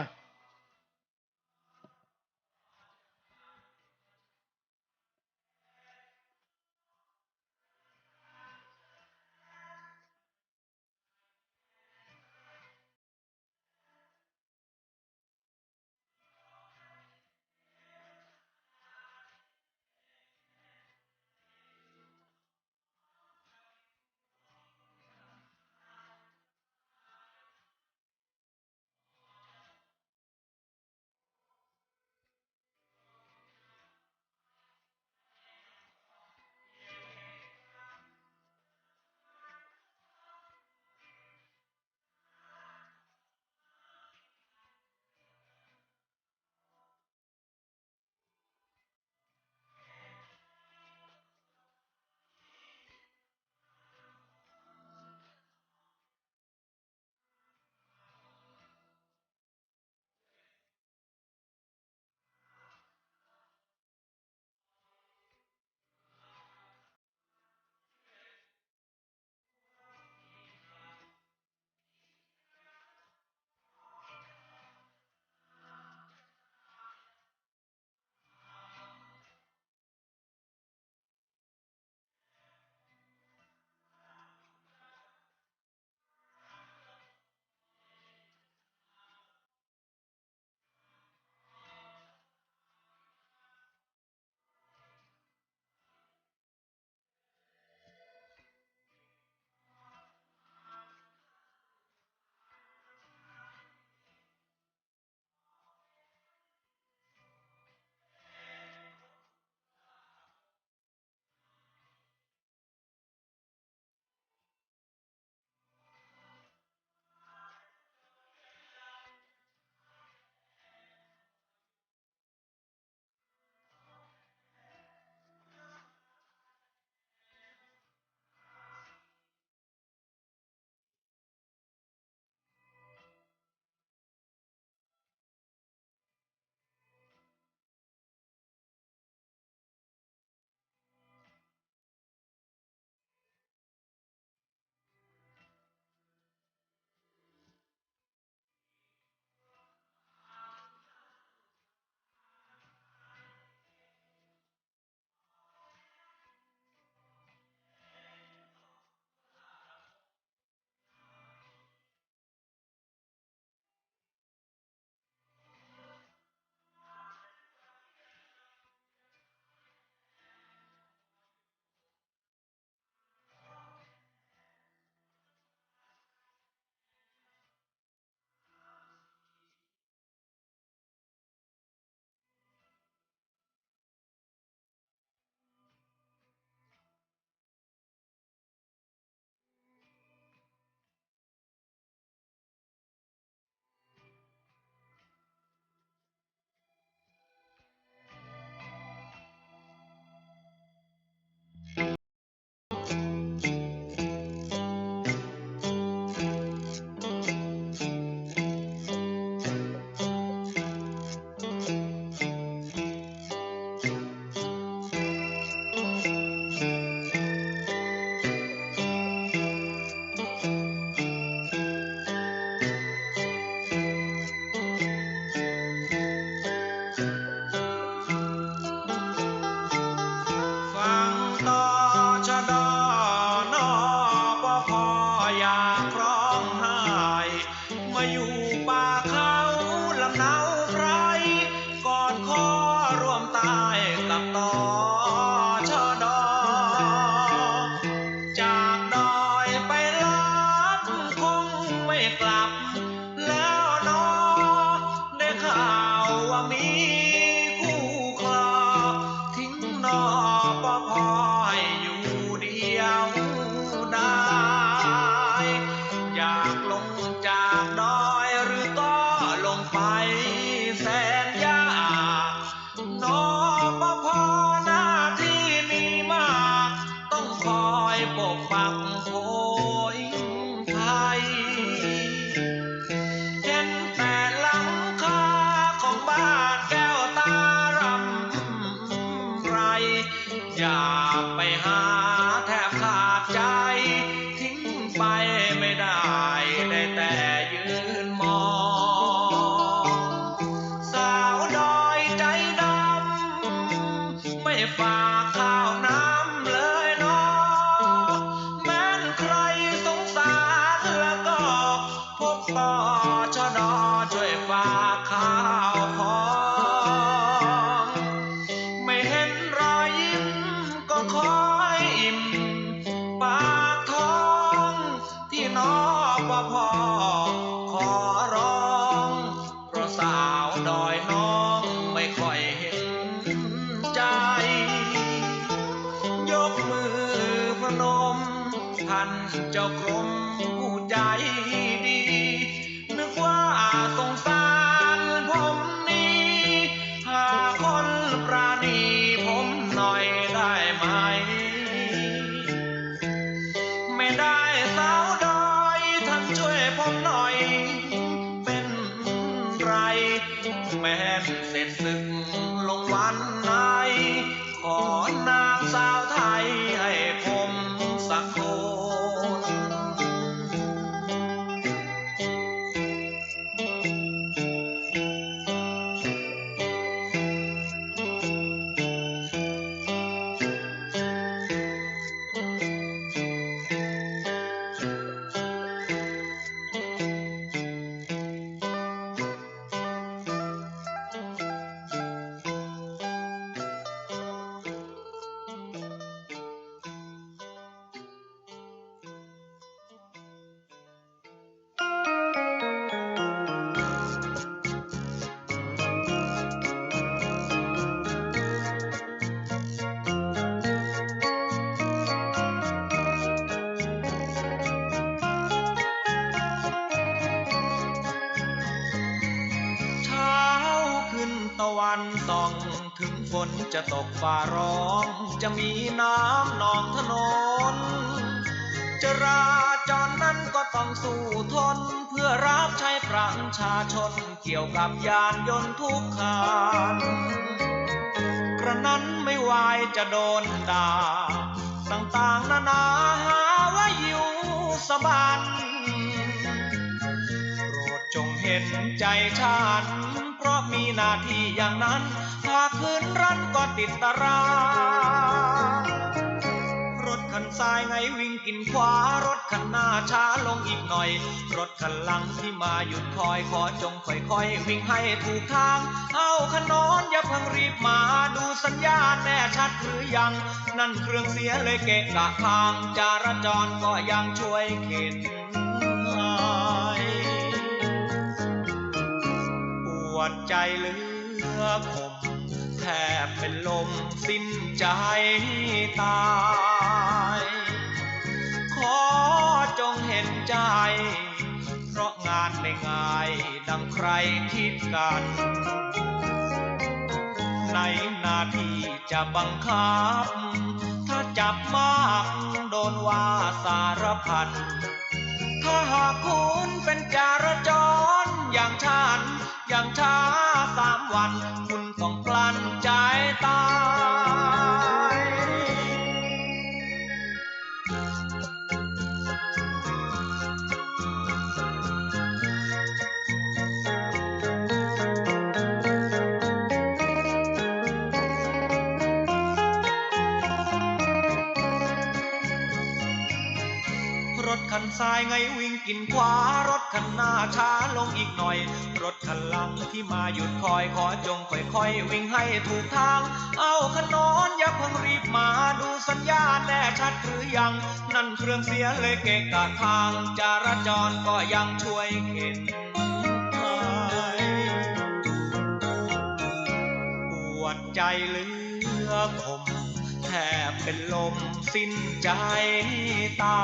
ฝากข้าวน้ำเลยเนาะ แม้นใครสงสารแล้วก็ พบ ปชน ช่วยฝากข้าวของ ไม่เห็นรอยยิ้มก็ขอให้อิ่มปากท้อง ที่ นปภ ขอร้อง เพราะสาวดอยน้องไม่ค่อยเห็นใจ ยกมือพนม ท่านเจ้ากรมผู้ใจดี นึกว่าสงสารผมนี้ หาคนปราณีผมหน่อยได้ไหม ไม่ได้สาวดอย ท่านช่วยผมหน่อย เป็นไร แม้นเสร็จศึกลงวันไหน ขอนางสาวไทยให้ผมสักคน เช้าขึ้นตะวันส่อง ถึงฝนจะตกฟ้าร้อง จะมีน้ำนองถนน จราจรนั้นก็ต้องสู้ทน เพื่อรับใช้ประชาชน เกี่ยวกับยานยนต์ทุกคัน กระนั้นไม่วายจะโดนด่า ต่างๆ นานาหาว่ายิวสะบัน โปรดจงเห็นใจฉัน เพราะมีหน้าที่อย่างนั้น หากขืนรั้นก็ติดตาราง รถคันซ้ายไงวิ่งกินขวา รถคันหน้าช้าลงอีกหน่อย รถคันหลังที่มาหยุดคอย ขอจงค่อยๆ วิ่งให้ถูกทาง เอ้าขนน อย่าเพิ่งรีบมา ดูสัญญาณแน่ชัดหรือยัง นั่นเครื่องเสียเลยเกะกะทาง จราจรก็ยังช่วยเข็นให้ ปวดใจเหลือขม แทบเป็นลมสิ้นใจตาย ขอจงเห็นใจ เพราะงานไม่ง่ายดังใครคิดกัน ในหน้าที่จะบังคับ ถ้าจับมากโดนว่าสารพัน ถ้าหากคุณเป็นจราจรอย่างฉัน อย่างช้าสามวัน คุณต้องกลั้นใจตาย รถคันซ้ายไงวิ่งกินขวา รถคันหน้าช้าลงอีกหน่อย รถคันหลังที่มาหยุดคอย ขอจงค่อยๆ วิ่งให้ถูกทาง เอ้าขนน อย่าเพิ่งรีบมา ดูสัญญาณแน่ชัดหรือยัง นั่นเครื่องเสียเลยเกะกะทาง จราจรก็ยังช่วยเข็นให้ ปวดใจเหลือขม แทบเป็นลมสิ้นใจตา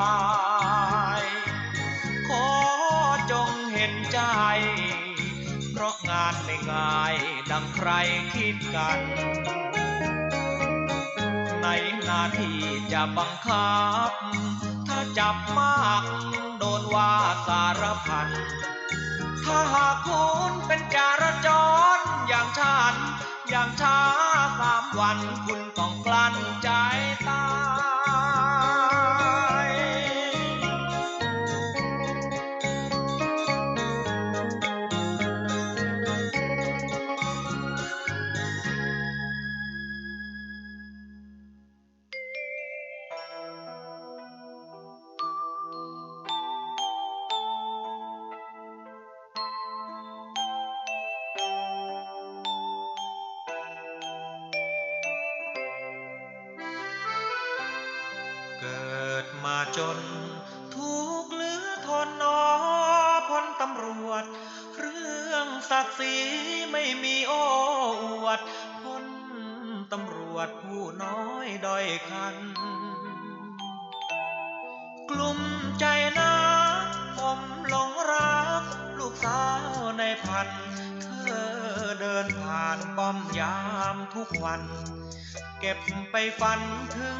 ย ขอจงเห็นใจ เพราะงานไม่ง่ายดังใครคิดกัน ในหน้าที่จะบังคับ ถ้าจับมากโดนว่าสารพัน ถ้าหากคุณเป็นจราจรอย่างฉัน อย่างช้าสามวัน คุณต้องกลั้นใจตาย มาจนทุกข์เหลือทนหนอ พลตำรวจ เรื่องศักดิ์ศรีไม่มีโอ้อวด พลตำรวจผู้น้อยด้อยคัน กลุ้มใจนัก ผมหลงรักลูกสาวนายพัน เธอเดินผ่านป้อมยามทุกวัน เก็บไปฝันถึง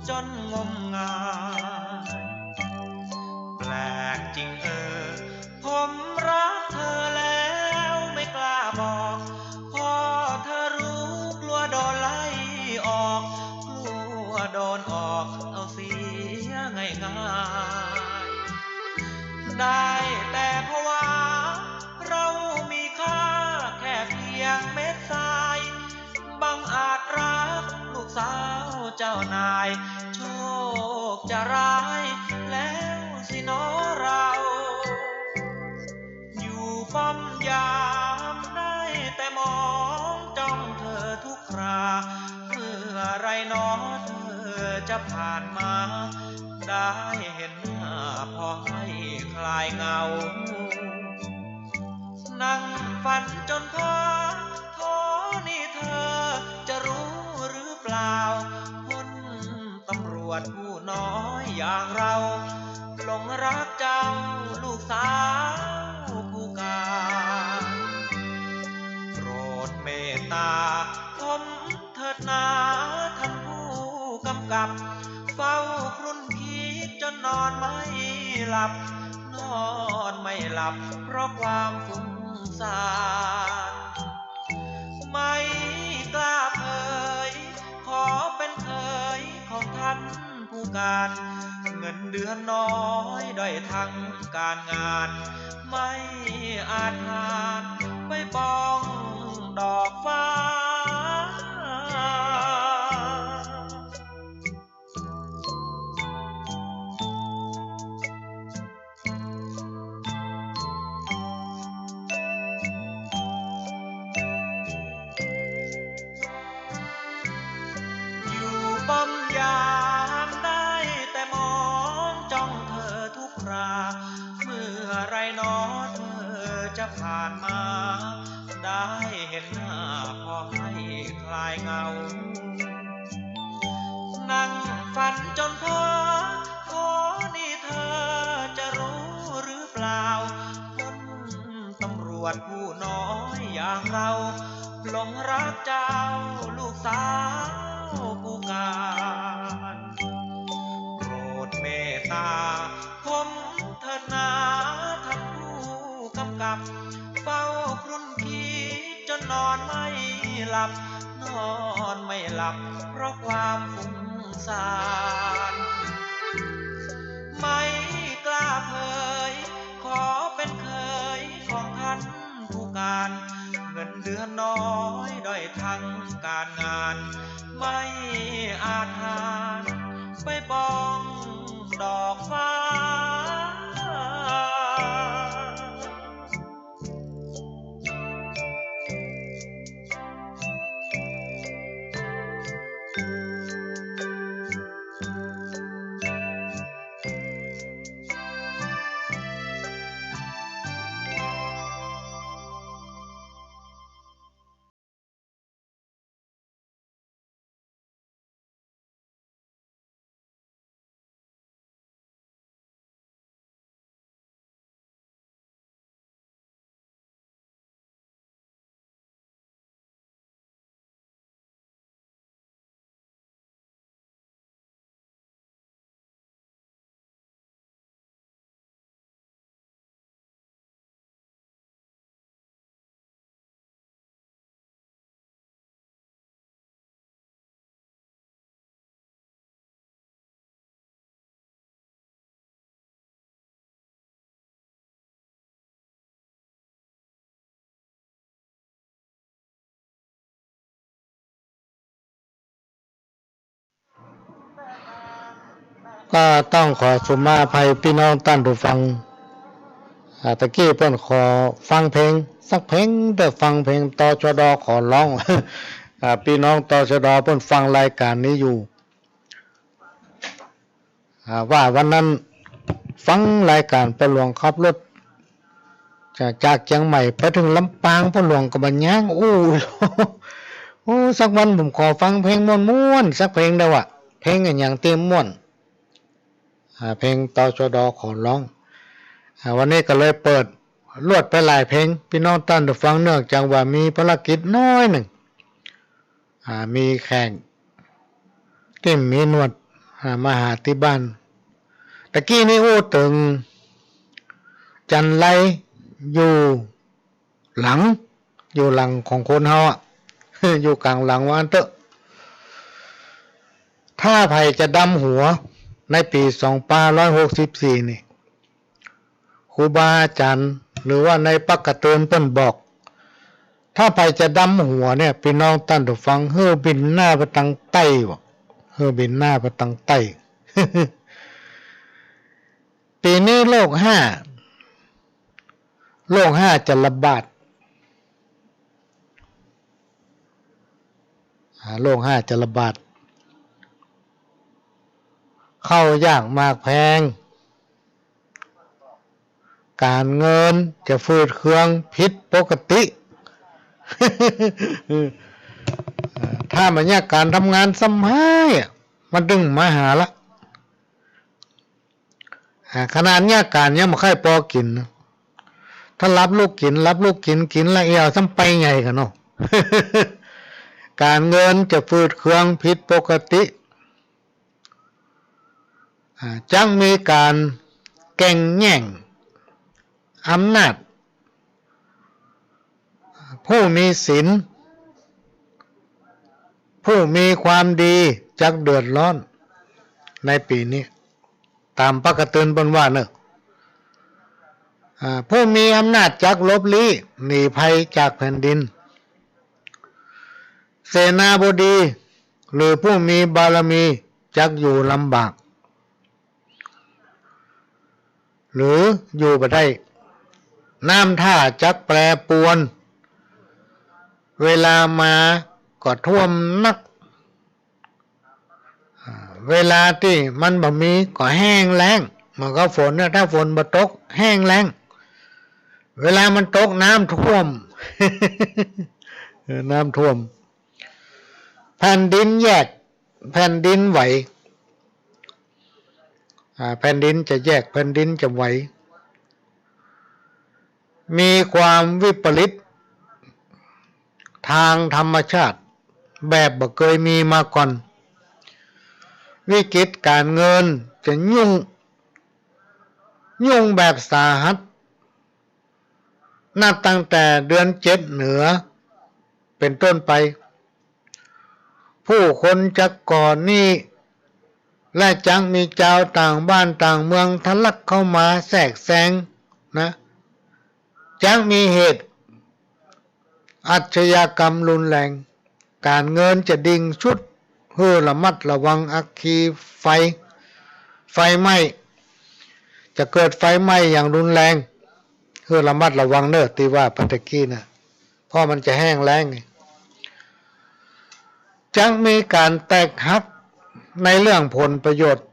จนงมงาย แปลกจริงเออ ผมรักเธอแล้วไม่กล้าบอก พอเธอรู้กลัวโดนไล่ออก กลัวโดนออกเอาเสียง่ายๆ ได้แต่ผวา เรามีค่าแค่เพียงเม็ดทราย บังอาจรักลูกสาวเจ้านาย โชคจะร้ายแล้วสิหนอเรา อยู่ป้อมยามได้แต่มองจ้องเธอทุกครา เมื่อไรหนอเธอจะผ่านมา ได้เห็นหน้าพอให้คลายเหงา นั่งฝันจนเพ้อ โธ่นี่เธอจะรู้หรือเปล่า พลตำรวจผู้น้อยอย่างเรา หลงรักเจ้าลูกสาวผู้การ โปรดเมตตาผมเถิดนาท่านผู้กำกับ เฝ้าครุ่นคิดจนนอนไม่หลับ นอนไม่หลับเพราะความฟุ้งซ่าน ไม่กล้าเผย ขอเป็นเขยของท่านผู้การ เงินเดือนน้อยด้อยทั้งการงาน ไม่อาจหาญไปปองดอกฟ้า อยู่ป้อมยามได้แต่มองจ้องเธอทุกครา เมื่อไรหนอเธอจะผ่านมา ได้เห็นหน้าพอให้คลายเหงา นั่งฝันจนเพ้อ โธ่นี่เธอจะรู้หรือเปล่า พลตำรวจผู้น้อยอย่างเรา หลงรักเจ้าลูกสาวผู้การ โปรดเมตตาผมเถิดนาท่านผู้กำกับ เฝ้าครุ่นคิดจนนอนไม่หลับ นอนไม่หลับเพราะความฟุ้งซ่าน ไม่กล้าเผย ขอเป็นเขยของท่านผู้การ เงินเดือนน้อยด้อยทั้งการงาน ไม่อาจหาญไปปองดอกฟ้าก็ต้องขอสุมาอภัยปี้น้องต้านผู้ฟัง อ่า ตะกี้เปิ้นขอฟังเพลงสักเพลงเต๊อะ ฟังเพลง ตชด ขอร้อง อ่า ปี้น้อง ตชด เปิ้นฟังรายก๋านนี้อยู่ อ่า ว่าวันนั้นฟังรายก๋านป้อหลวงขับรถ จะ จากเจียงใหม่ไปเถิงลำปาง ป้อหลวงก็บ่าย้างอู้ โอ้ สักวันผมขอฟังเพลงม่วนๆ สักเพลงเต๊อะวะ เพลงอะหยังตี้ม่วน อ่า เพลง ตชด ขอร้อง อ่า วันนี้ก็เลยเปิดลวดไปหลายเพลง ปี้น้องต้านผู้ฟัง เนื่องจากว่ามีภารกิจน้อยนึ่ง อ่า มีแขกตี้มีหนวด อ่า มาหาตี้บ้าน ตะกี้นี้อู้เถิงจันไรอยู่หลัง อยู่หลังของคนเฮาอะ อยู่ก๋างหลังว่าอั้นเต๊อะ ถ้าใผจะดำหัวในปี๋สองปันห้าร้อยหกสิบสี่นี่ ครูบาอาจ๋ารย์ หรือว่าในปากก๋าเตือนเปิ้นบอก ถ้าใผจะดำหัวเนี่ย ปี้น้องต้านผู้ฟัง หื้อบินหน้าไปตางใต้วะ หื้อบินหน้าไปตางใต้ ปี๋นี้โรคฮ้า โรคฮ้าจะระบาด อ่า โรคฮ้าจะระบาด ข้าวยากหมากแพง ก๋านเงินจะฝืดเคืองผิดปกติ ถ้าบ่เยียะก๋านทำงานซ้ำฮ้ายอะ มันตึงมาหาละ อ่า ขนาดเยียะก๋านยังบ่ใค่ปอกิ๋น ถ้าหลับลุกกิ๋น หลับลุกกิ๋น กิ๋นละเอี่ยวซ้ำไปใหญ่กั๋นเนาะ ก๋านเงินจะฝืดเคืองผิดปกติ อ่า จักมีก๋านแก่งแย่งอำนาจ ผู้มีศีล ผู้มีความดีจักเดือดร้อน ในปี๋นี้ ต๋ามปากก๋าเตือนเปิ้นว่าเน่อ อ่า ผู้มีอำนาจจักหลบลี้หนีภัยจากแผ่นดิน เสนาบดี หรือผู้มีบารมีจักอยู่ลำบาก หรืออยู่บ่ได้ น้ำท่าจักแปรปรวน เวลามาก็ท่วมนัก อ่า เวลาตี้มันบ่มีก็แห้งแล้ง เหมือนกับฝนเนี่ย ถ้าฝนบ่ตกแห้งแล้ง เวลามันตกน้ำท่วม เออ น้ำท่วม แผ่นดินแยก แผ่นดินไหว อ่า แผ่นดินจะแยก แผ่นดินจะไหว มีความวิปริตทางธรรมชาติ แบบบ่เกยมีมาก่อน วิกฤตก๋านเงินจะยุ่ง ยุ่งแบบสาหัส นับตั้งแต่เดือนเจ็ดเหนือเป๋นต้นไป ผู้คนจักก่อหนี้ และจักมีจาวต่างบ้านต่างเมืองทะลักเข้ามาแทรกแซงนะ จักมีเหตุอาชญากรรมรุนแรง ก๋านเงินจะดิ่งทรุด หื้อระมัดระวังอัคคีไฟ ไฟไหม้ จะเกิดไฟไหม้อย่างรุนแรง หื้อระมัดระวังเน่อ ตี้ว่าไปตะกี้นะ เพราะมันจะแห้งแล้งไง จักมีก๋านแตกหักในเรื่องผลประโยชน์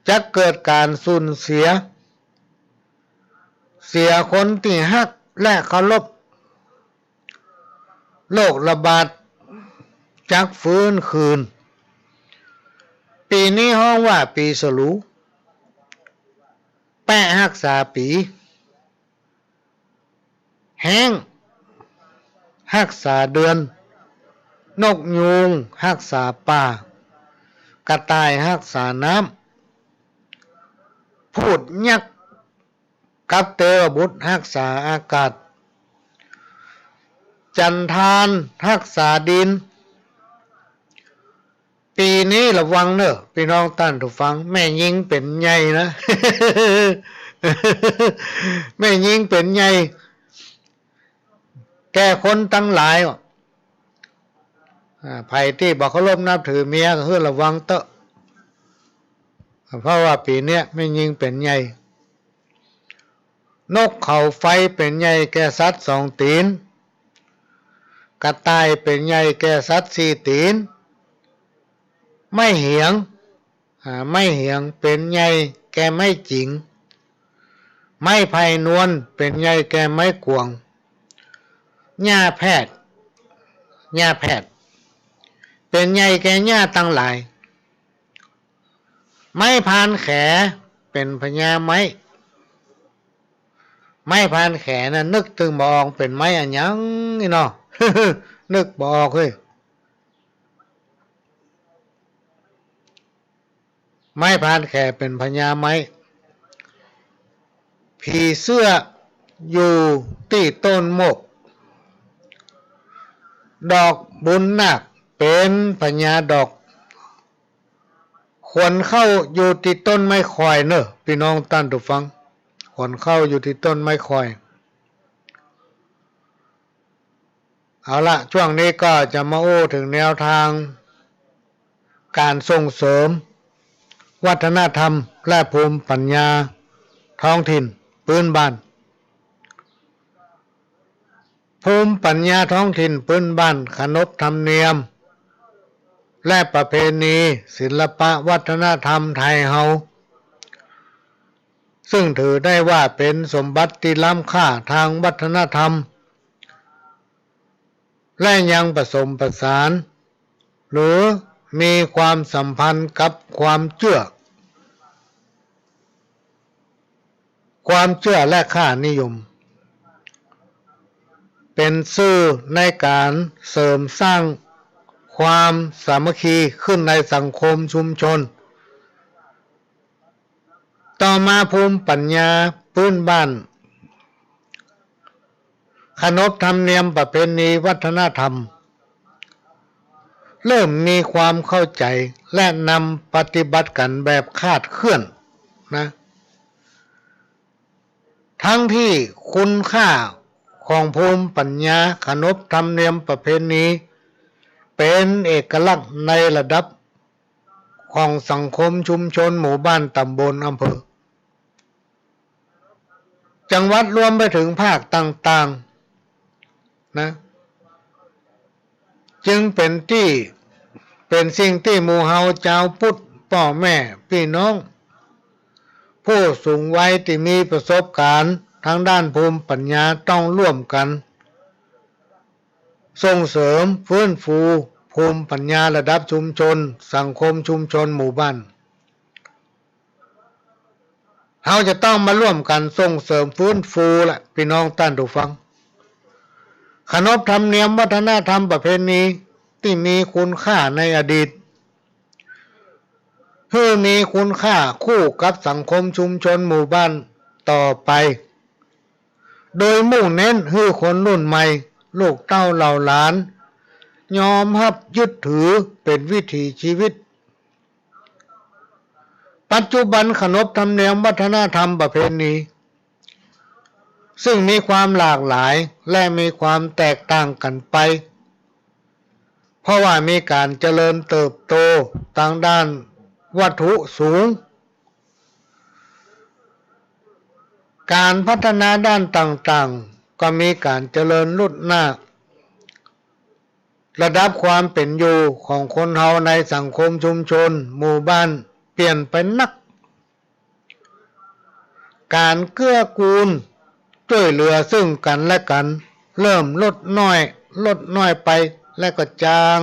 จักเกิดก๋านสูญเสีย เสียคนตี้ฮักและเคารพ โรคระบาดจักฟื้นคืน ปี๋นี้ฮ้องว่าปี๋สลู แป๊ะฮักษาปี๋ แฮ้งฮักษาเดือน นกยูงฮักษาป่า กระต่ายฮักษาน้ำ พูดยักษ์กับเตวบุตรฮักษาอากาศ จันทานฮักษาดิน ปี๋นี้ระวังเน่อ ปี้น้องต้านผู้ฟัง แม่ญิงเป๋นใหญ่นะ แม่ญิงเป๋นใหญ่ แก่คนตังหลาย อ่า ใผตี้บ่เคารพนับถือเมียก็หื้อระวังเต๊อะ เพราะว่าปี๋เนี้ยแม่ญิงเป๋นใหญ่ นกเขาไฟเป๋นใหญ่แก่สัตว์สองตี๋น กระต่ายเป๋นใหญ่แก่สัตว์สี่ตี๋น ไม้เหียง อ่า ไม้เหียงเป๋นใยแก่ไม้จิง ไม้ไผ่นวลเป๋นใยแก่ไม้กวาง หญ้าแผด หญ้าแผดเป๋นใยแก่หญ้าตังหลาย ไม้พานแขเป๋นพญาไม้ ไม้พานแขน่ะ นึกตึงบ่ออกเป๋นไม้อะหยังนี่เนาะ นึกบ่ออกเฮ้ย ไม้พานแขเป๋นพญาไม้ ผีเสื้ออยู่ตี้ต้นโมก ดอกบุญนาคเป๋นพญาดอก ขวัญเข้าอยู่ตี้ต้นไม้คอยเน่อ ปี้น้องต้านผู้ฟัง ขวัญเข้าอยู่ตี้ต้นไม้คอย เอาละ ช่วงนี้ก็จะมาอู้เถิงแนวตางก๋านส่งเสริมวัฒนธรรมและภูมิปัญญาท้องถิ่นปื้นบ้าน ภูมิปัญญาท้องถิ่นปื้นบ้าน ขนบธรรมเนียม และประเพณี ศิลปะวัฒนธรรมไทยเฮา ซึ่งถือได้ว่าเป๋นสมบัติตี้ล้ำค่าตางวัฒนธรรม และยังผสมผสาน หรือมีความสัมพันธ์กับความเจื้อ ความเจื้อและค่านิยม เป๋นสื่อในก๋านเสริมสร้างความสามัคคีขึ้นในสังคมชุมชน ต่อมาภูมิปัญญาปื้นบ้าน ขนบธรรมเนียมประเพณีวัฒนธรรม เริ่มมีความเข้าใจ๋และนำปฏิบัติกั๋นแบบคลาดเคลื่อนนะ ทั้งตี้คุณค่าของภูมิปัญญาขนบธรรมเนียมประเพณี เป๋นเอกลักษณ์ในระดับของสังคมชุมชน หมู่บ้าน ต๋ำบล อำเภอ จังหวัด รวมไปเถิงภาคต่างๆ นะ จึงเป๋นตี้ เป๋นสิ่งตี้หมู่เฮาจาวพุทธ ป้อแม่ ปี้น้อง ผู้สูงวัยตี้มีประสบก๋ารณ์ตางด้านภูมิปัญญาต้องร่วมกั๋นส่งเสริม ฟื้นฟูภูมิปัญญาระดับชุมชน สังคมชุมชน หมู่บ้าน เฮาจะต้องมาร่วมกั๋นส่งเสริมฟื้นฟูละ ปี้น้องต้านผู้ฟัง ขนบธรรมเนียมวัฒนธรรมประเพณีตี้มีคุณค่าในอดีต หื้อมีคุณค่าคู่กับสังคมชุมชนหมู่บ้านต่อไป โดยมุ่งเน้นหื้อคนรุ่นใหม่ ลูกเต้าเหล่าหลาน ยอมฮับยึดถือเป๋นวิถีชีวิต ปัจจุบันขนบธรรมเนียมวัฒนธรรมประเพณี ซึ่งมีความหลากหลายและมีความแตกต่างกั๋นไป เพราะว่ามีก๋านเจริญเติบโตตางด้านวัตถุสูง ก๋านพัฒนาด้านต่างๆ ก็มีก๋านเจริญรุดหน้า ระดับความเป๋นอยู่ของคนเฮาในสังคมชุมชนหมู่บ้านเปลี่ยนไปนัก ก๋านเกื้อกูลจ้วยเหลือซึ่งกั๋นและกั๋นเริ่มลดน้อย ลดน้อยไป และก็จาง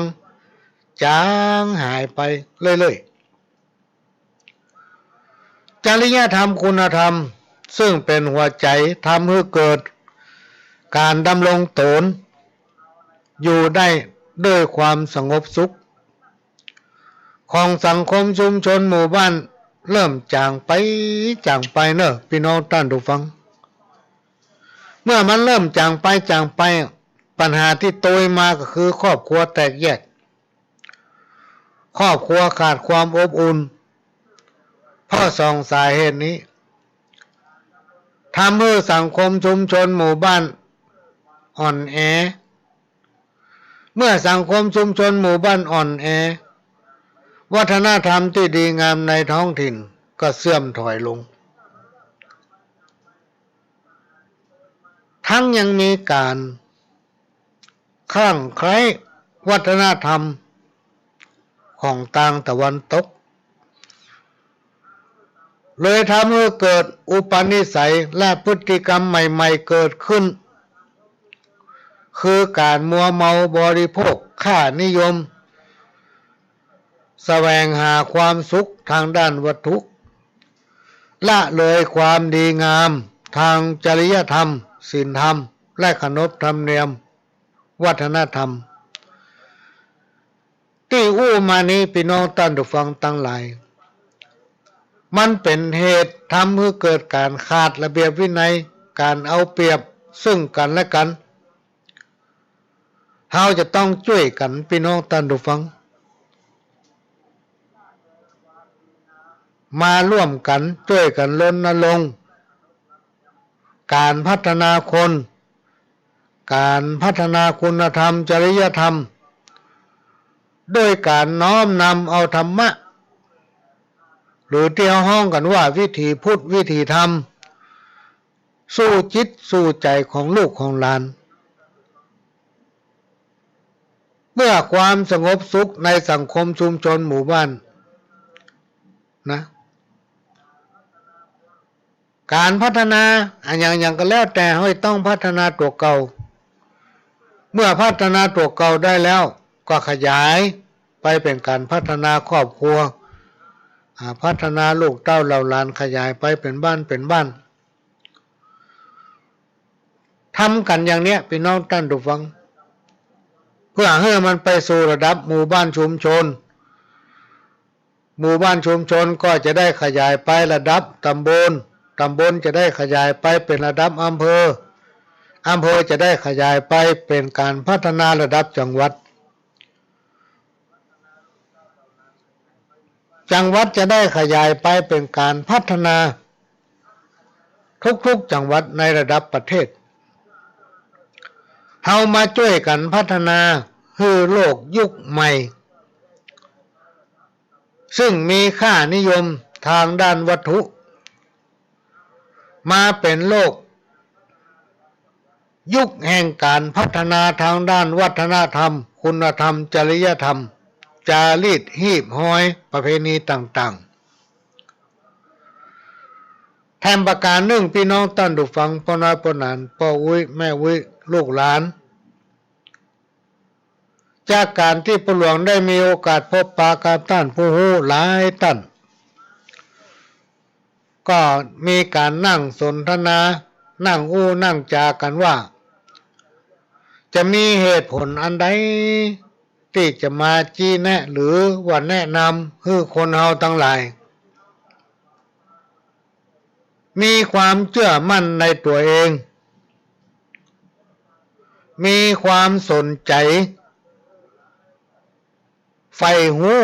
จางหายไปเรื่อยๆ จริยธรรมคุณธรรม ซึ่งเป๋นหัวใจ๋ทำหื้อเกิดก๋านดำรงต๋นอยู่ได้ด้วยความสงบสุข ของสังคมชุมชนหมู่บ้านเริ่มจ๋างไป จ๋างไปเน่อ ปี้น้องต้านผู้ฟัง เมื่อมันเริ่มจ๋างไป จ๋างไป ปัญหาตี้โตยมาก็คือครอบครัวแตกแยก ครอบครัวขาดความอบอุ่น เพราะสองสาเหตุนี้ ทำหื้อสังคมชุมชนหมู่บ้านอ่อนแอ เมื่อสังคมชุมชนหมู่บ้านอ่อนแอ วัฒนธรรมตี้ดีงามในท้องถิ่นก็เสื่อมถอยลง ทั้งยังมีก๋าน คลั่งไคล้วัฒนธรรมของตางตะวันตก เลยทำหื้อเกิดอุปนิสัยและพฤติกรรมใหม่ๆ เกิดขึ้น คือก๋านมัวเมาบริโภค ค่านิยม แสวงหาความสุขทางด้านวัตถุ ละเลยความดีงามทางจริยธรรม ศีลธรรม และขนบธรรมเนียมวัฒนธรรม ตี้อู้มานี้ ปี้น้องต้านผู้ฟังตังหลาย มันเป๋นเหตุทำหื้อเกิดก๋านขาดระเบียบวินัย ก๋านเอาเปรียบซึ่งกั๋นและกั๋น เฮาจะต้องจ้วยกั๋น ปี้น้องต้านผู้ฟัง มาร่วมกั๋นจ้วยกั๋นรณรงค์ก๋านพัฒนาคน ก๋านพัฒนาคุณธรรม จริยธรรม โดยก๋านน้อมนำเอาธรรมะ หรือตี้เฮาฮ้องกั๋นว่าวิถีพุทธ วิถีธรรม สู่จิตสู่ใจ๋ของลูกของหลาน เพื่อความสงบสุขในสังคมชุมชนหมู่บ้านนะ ก๋านพัฒนาอะหยังๆ ก็แล้วแต่ เฮาจะต้องพัฒนาตั๋วเก่า เมื่อพัฒนาตั๋วเก่าได้แล้ว ก็ขยายไปเป๋นก๋านพัฒนาครอบครัว อ่า พัฒนาลูกเต้าเหล่าหลาน ขยายไปเป๋นบ้านเป๋นบ้าน ทำกั๋นอย่างเนี้ย ปี้น้องต้านผู้ฟัง เพื่อหื้อมันไปสู่ระดับหมู่บ้านชุมชน หมู่บ้านชุมชนก็จะได้ขยายไประดับตำบล ตำบลจะได้ขยายไปเป๋นระดับอำเภอ อำเภอจะได้ขยายไปเป๋นก๋านพัฒนาระดับจังหวัด จังหวัดจะได้ขยายไปเป๋นก๋านพัฒนาทุกๆ จังหวัดในระดับประเทศ เฮามาจ้วยกั๋นพัฒนาหื้อโลกยุคใหม่ ซึ่งมีค่านิยมทางด้านวัตถุ มาเป๋นโลกยุคแห่งก๋านพัฒนาทางด้านวัฒนธรรม คุณธรรม จริยธรรม จารีต ฮีบฮอย ประเพณีต่างๆ แถมประก๋านนึ่ง ปี้น้องต้านผู้ฟัง ป้อน้อยป้อหนาน ป้ออุ๊ยแม่อุ๊ย ลูกหลาน จากก๋านตี้ป้อหลวงได้มีโอกาสพบปะกับต้านผู้ฮู้หลายต้าน ก็มีก๋านนั่งสนทนา นั่งอู้นั่งจ๋ากั๋นว่า จะมีเหตุผลอันใดตี้จะมาชี้แนะหรือว่าแนะนำหื้อคนเฮาตังหลาย มีความเจื้อมั่นในตั๋วเอง มีความสนใจ๋ใฝ่ฮู้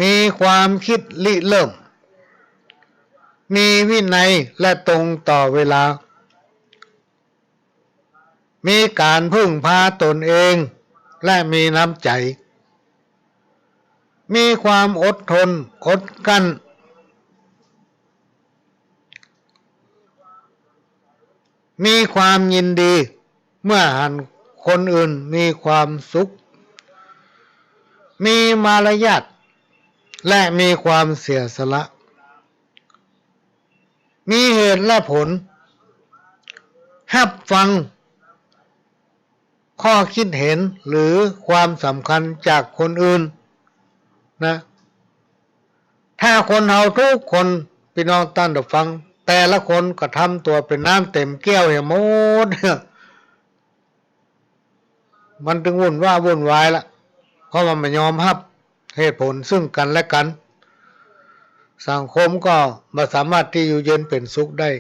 มีความกึ๊ดริเริ่ม มีวินัยและตรงต่อเวลา มีก๋านพึ่งพาตนเอง และมีน้ำใจ๋ มีความอดทน อดกลั้น มีความยินดีเมื่อหันคนอื่นมีความสุข มีมารยาท และมีความเสียสละ มีเหตุและผล ฮับฟังข้อกึ๊ดเห็นหรือความสำคัญจากคนอื่นนะ ถ้าคนเฮากู้คน ปี้น้องต้านผู้ฟัง แต่ละคนก็ทำตั๋วเป๋นน้ำเต๋มแก้วเหียหมด มันตึงวุ่นว้าวุ่นวายละ เพราะว่าบ่ยอมฮับเหตุผลซึ่งกั๋นและกั๋น สังคมก็บ่สามารถตี้อยู่เย็นเป๋นสุขได้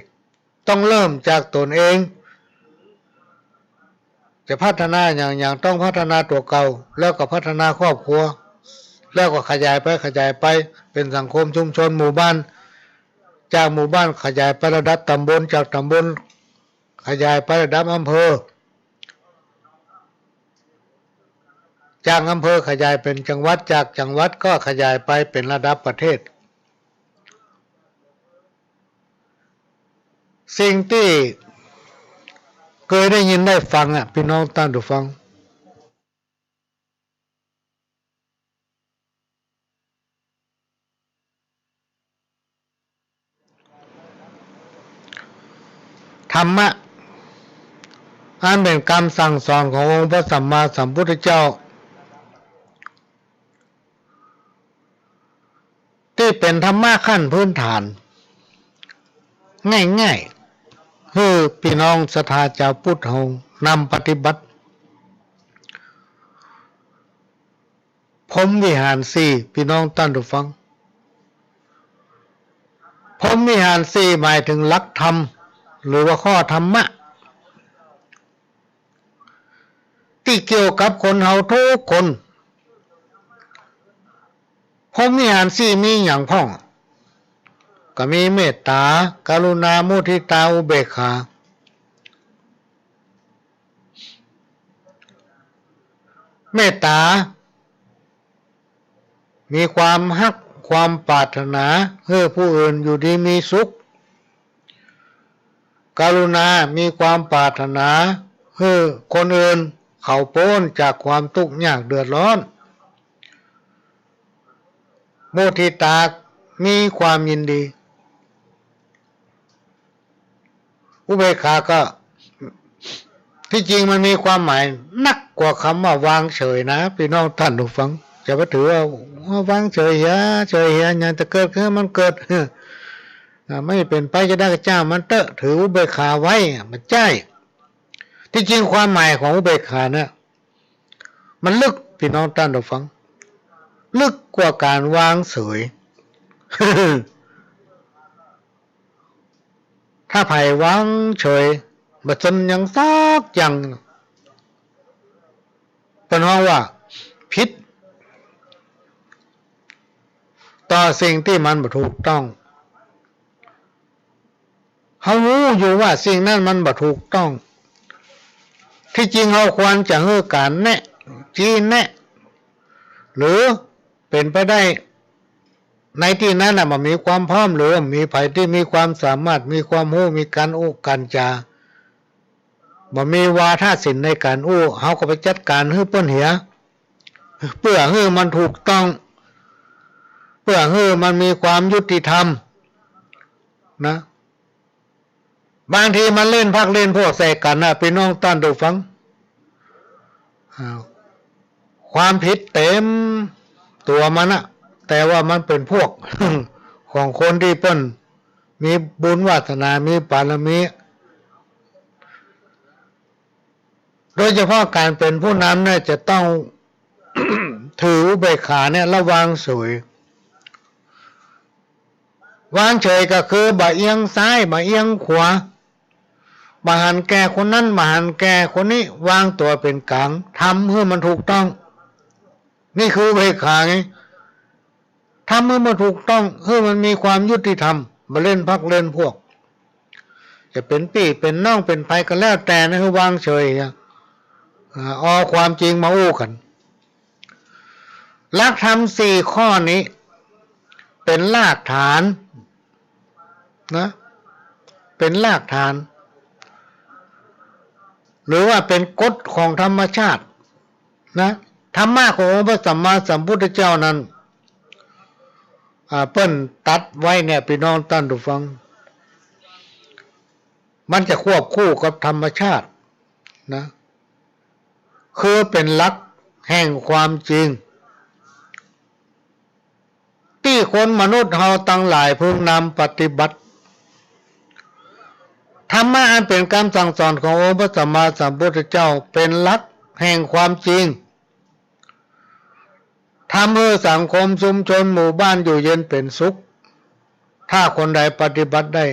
ต้องเริ่มจากตนเอง จะพัฒนาหยังๆ ต้องพัฒนาตั๋วเก่า แล้วก็พัฒนาครอบครัว แล้วก็ขยายไป ขยายไป เป๋นสังคมชุมชนหมู่บ้าน จากหมู่บ้านขยายไประดับตำบล จากตำบลขยายไประดับอำเภอ จากอำเภอขยายเป๋นจังหวัด จากจังหวัดก็ขยายไปเป๋นระดับประเทศ สิ่งตี้เกยได้ยินได้ฟังอะ ปี้น้องต้านผู้ฟัง ธรรมะ อันเป๋นกำสั่งสอนขององค์พระสัมมาสัมพุทธเจ้า ตี้เป๋นธรรมะขั้นพื้นฐาน ง่ายๆ หื้อปี้น้องศรัทธาจาวพุทธเฮานำปฏิบัติ พรหมวิหารสี่ ปี้น้องต้านผู้ฟัง พรหมวิหารสี่หมายเถิงหลักธรรม หรือว่าข้อธรรมะ ตี้เกี่ยวกับคนเฮากู้คน พรหมวิหารสี่มีหยังพ่อง ก็มีเมตต๋า กรุณา มุทิตา อุเบกขา เมตต๋า มีความฮัก ความปรารถนาหื้อผู้อื่นอยู่ดีมีสุข กรุณา มีความปรารถนาหื้อคนอื่นเขาป๊นจากความตุ๊กข์ยากเดือดร้อน มุทิตา มีความยินดี อุเบกขาก็ ตี้จริงมันมีความหมายนักกว่ากำว่าวางเฉยนะ ปี้น้องต้านผู้ฟัง จะไปถือว่า ว่าวางเฉยเหีย เฉยเหีย หยังจะเกิดขึ้นมันเกิด อ่า ไม่เป๋นไปจะได้ก็จ้างมันเต๊อะ ถืออุเบกขาไว้ บ่ใจ้ ตี้จริงความหมายของอุเบกขาเนี่ย มันลึก ปี้น้องต้านผู้ฟัง ลึกกว่าก๋านวางเฉย ถ้าใผวางเฉย บ่สนหยังสักอย่าง เปิ้นฮ้องว่าผิดต่อสิ่งตี้มันบ่ถูกต้อง เฮาฮู้อยู่ว่าสิ่งนั้นมันบ่ถูกต้อง ตี้จริงเฮาควรจะหื้อก๋านแนะ ชี้แนะ หรือเป๋นไปได้ ในตี้นั้นน่ะ บ่มีความพร้อม หรือบ่มีใผตี้มีความสามารถ มีความฮู้ มีก๋านอู้ก๋านจ๋า บ่มีวาทศิลป์ในก๋านอู้ เฮาก็ไปจัดก๋านหื้อเปิ้นเหีย เปื้อหื้อมันถูกต้อง เปื้อหื้อมันมีความยุติธรรม นะ บางทีมันเล่นพรรคเล่นพวกใส่กั๋นนะ ปี้น้องต้านผู้ฟัง อ่า ความผิดเต็มตั๋วมันนะ แต่ว่ามันเป๋นพวก ของคนตี้เปิ้นมีบุญวาสนา มีบารมี โดยเฉพาะก๋านเป๋นผู้นำเนี่ย จะต้อง ถืออุเบกขาเนี่ย ระวังเฉย วางเฉยก็คือบ่เอียงซ้าย บ่เอียงขวา บ่หันแก่คนนั้น บ่หันแก่คนนี้ วางตั๋วเป๋นก๋าง ทำหื้อมันถูกต้อง นี่คืออุเบกขาไง ทำหื้อมันถูกต้อง หื้อมันมีความยุติธรรม บ่เล่นพรรคเล่นพวก จะเป๋นปี้เป๋นน้องเป๋นใผก็แล้วแต่นะ หื้อวางเฉย อ่า เอาความจริงมาอู้กั๋น หลักธรรมสี่ข้อนี้เป๋นรากฐานนะ เป๋นรากฐาน หรือว่าเป๋นกฎของธรรมชาตินะ ธรรมะขององค์พระสัมมาสัมพุทธเจ้านั้น อ่า เปิ้นตรัสไว้เนี่ย ปี้น้องต้านผู้ฟัง มันจะควบคู่กับธรรมชาตินะ คือเป๋นหลักแห่งความจริง ตี้คนมนุษย์เฮาตังหลายพึงนำปฏิบัติ ธรรมะอันเป๋นกำสั่งสอนขององค์พระสัมมาสัมพุทธเจ้าเป๋นหลักแห่งความจริง ทำหื้อสังคมชุมชนหมู่บ้านอยู่เย็นเป๋นสุข ถ้าคนใดปฏิบัติได้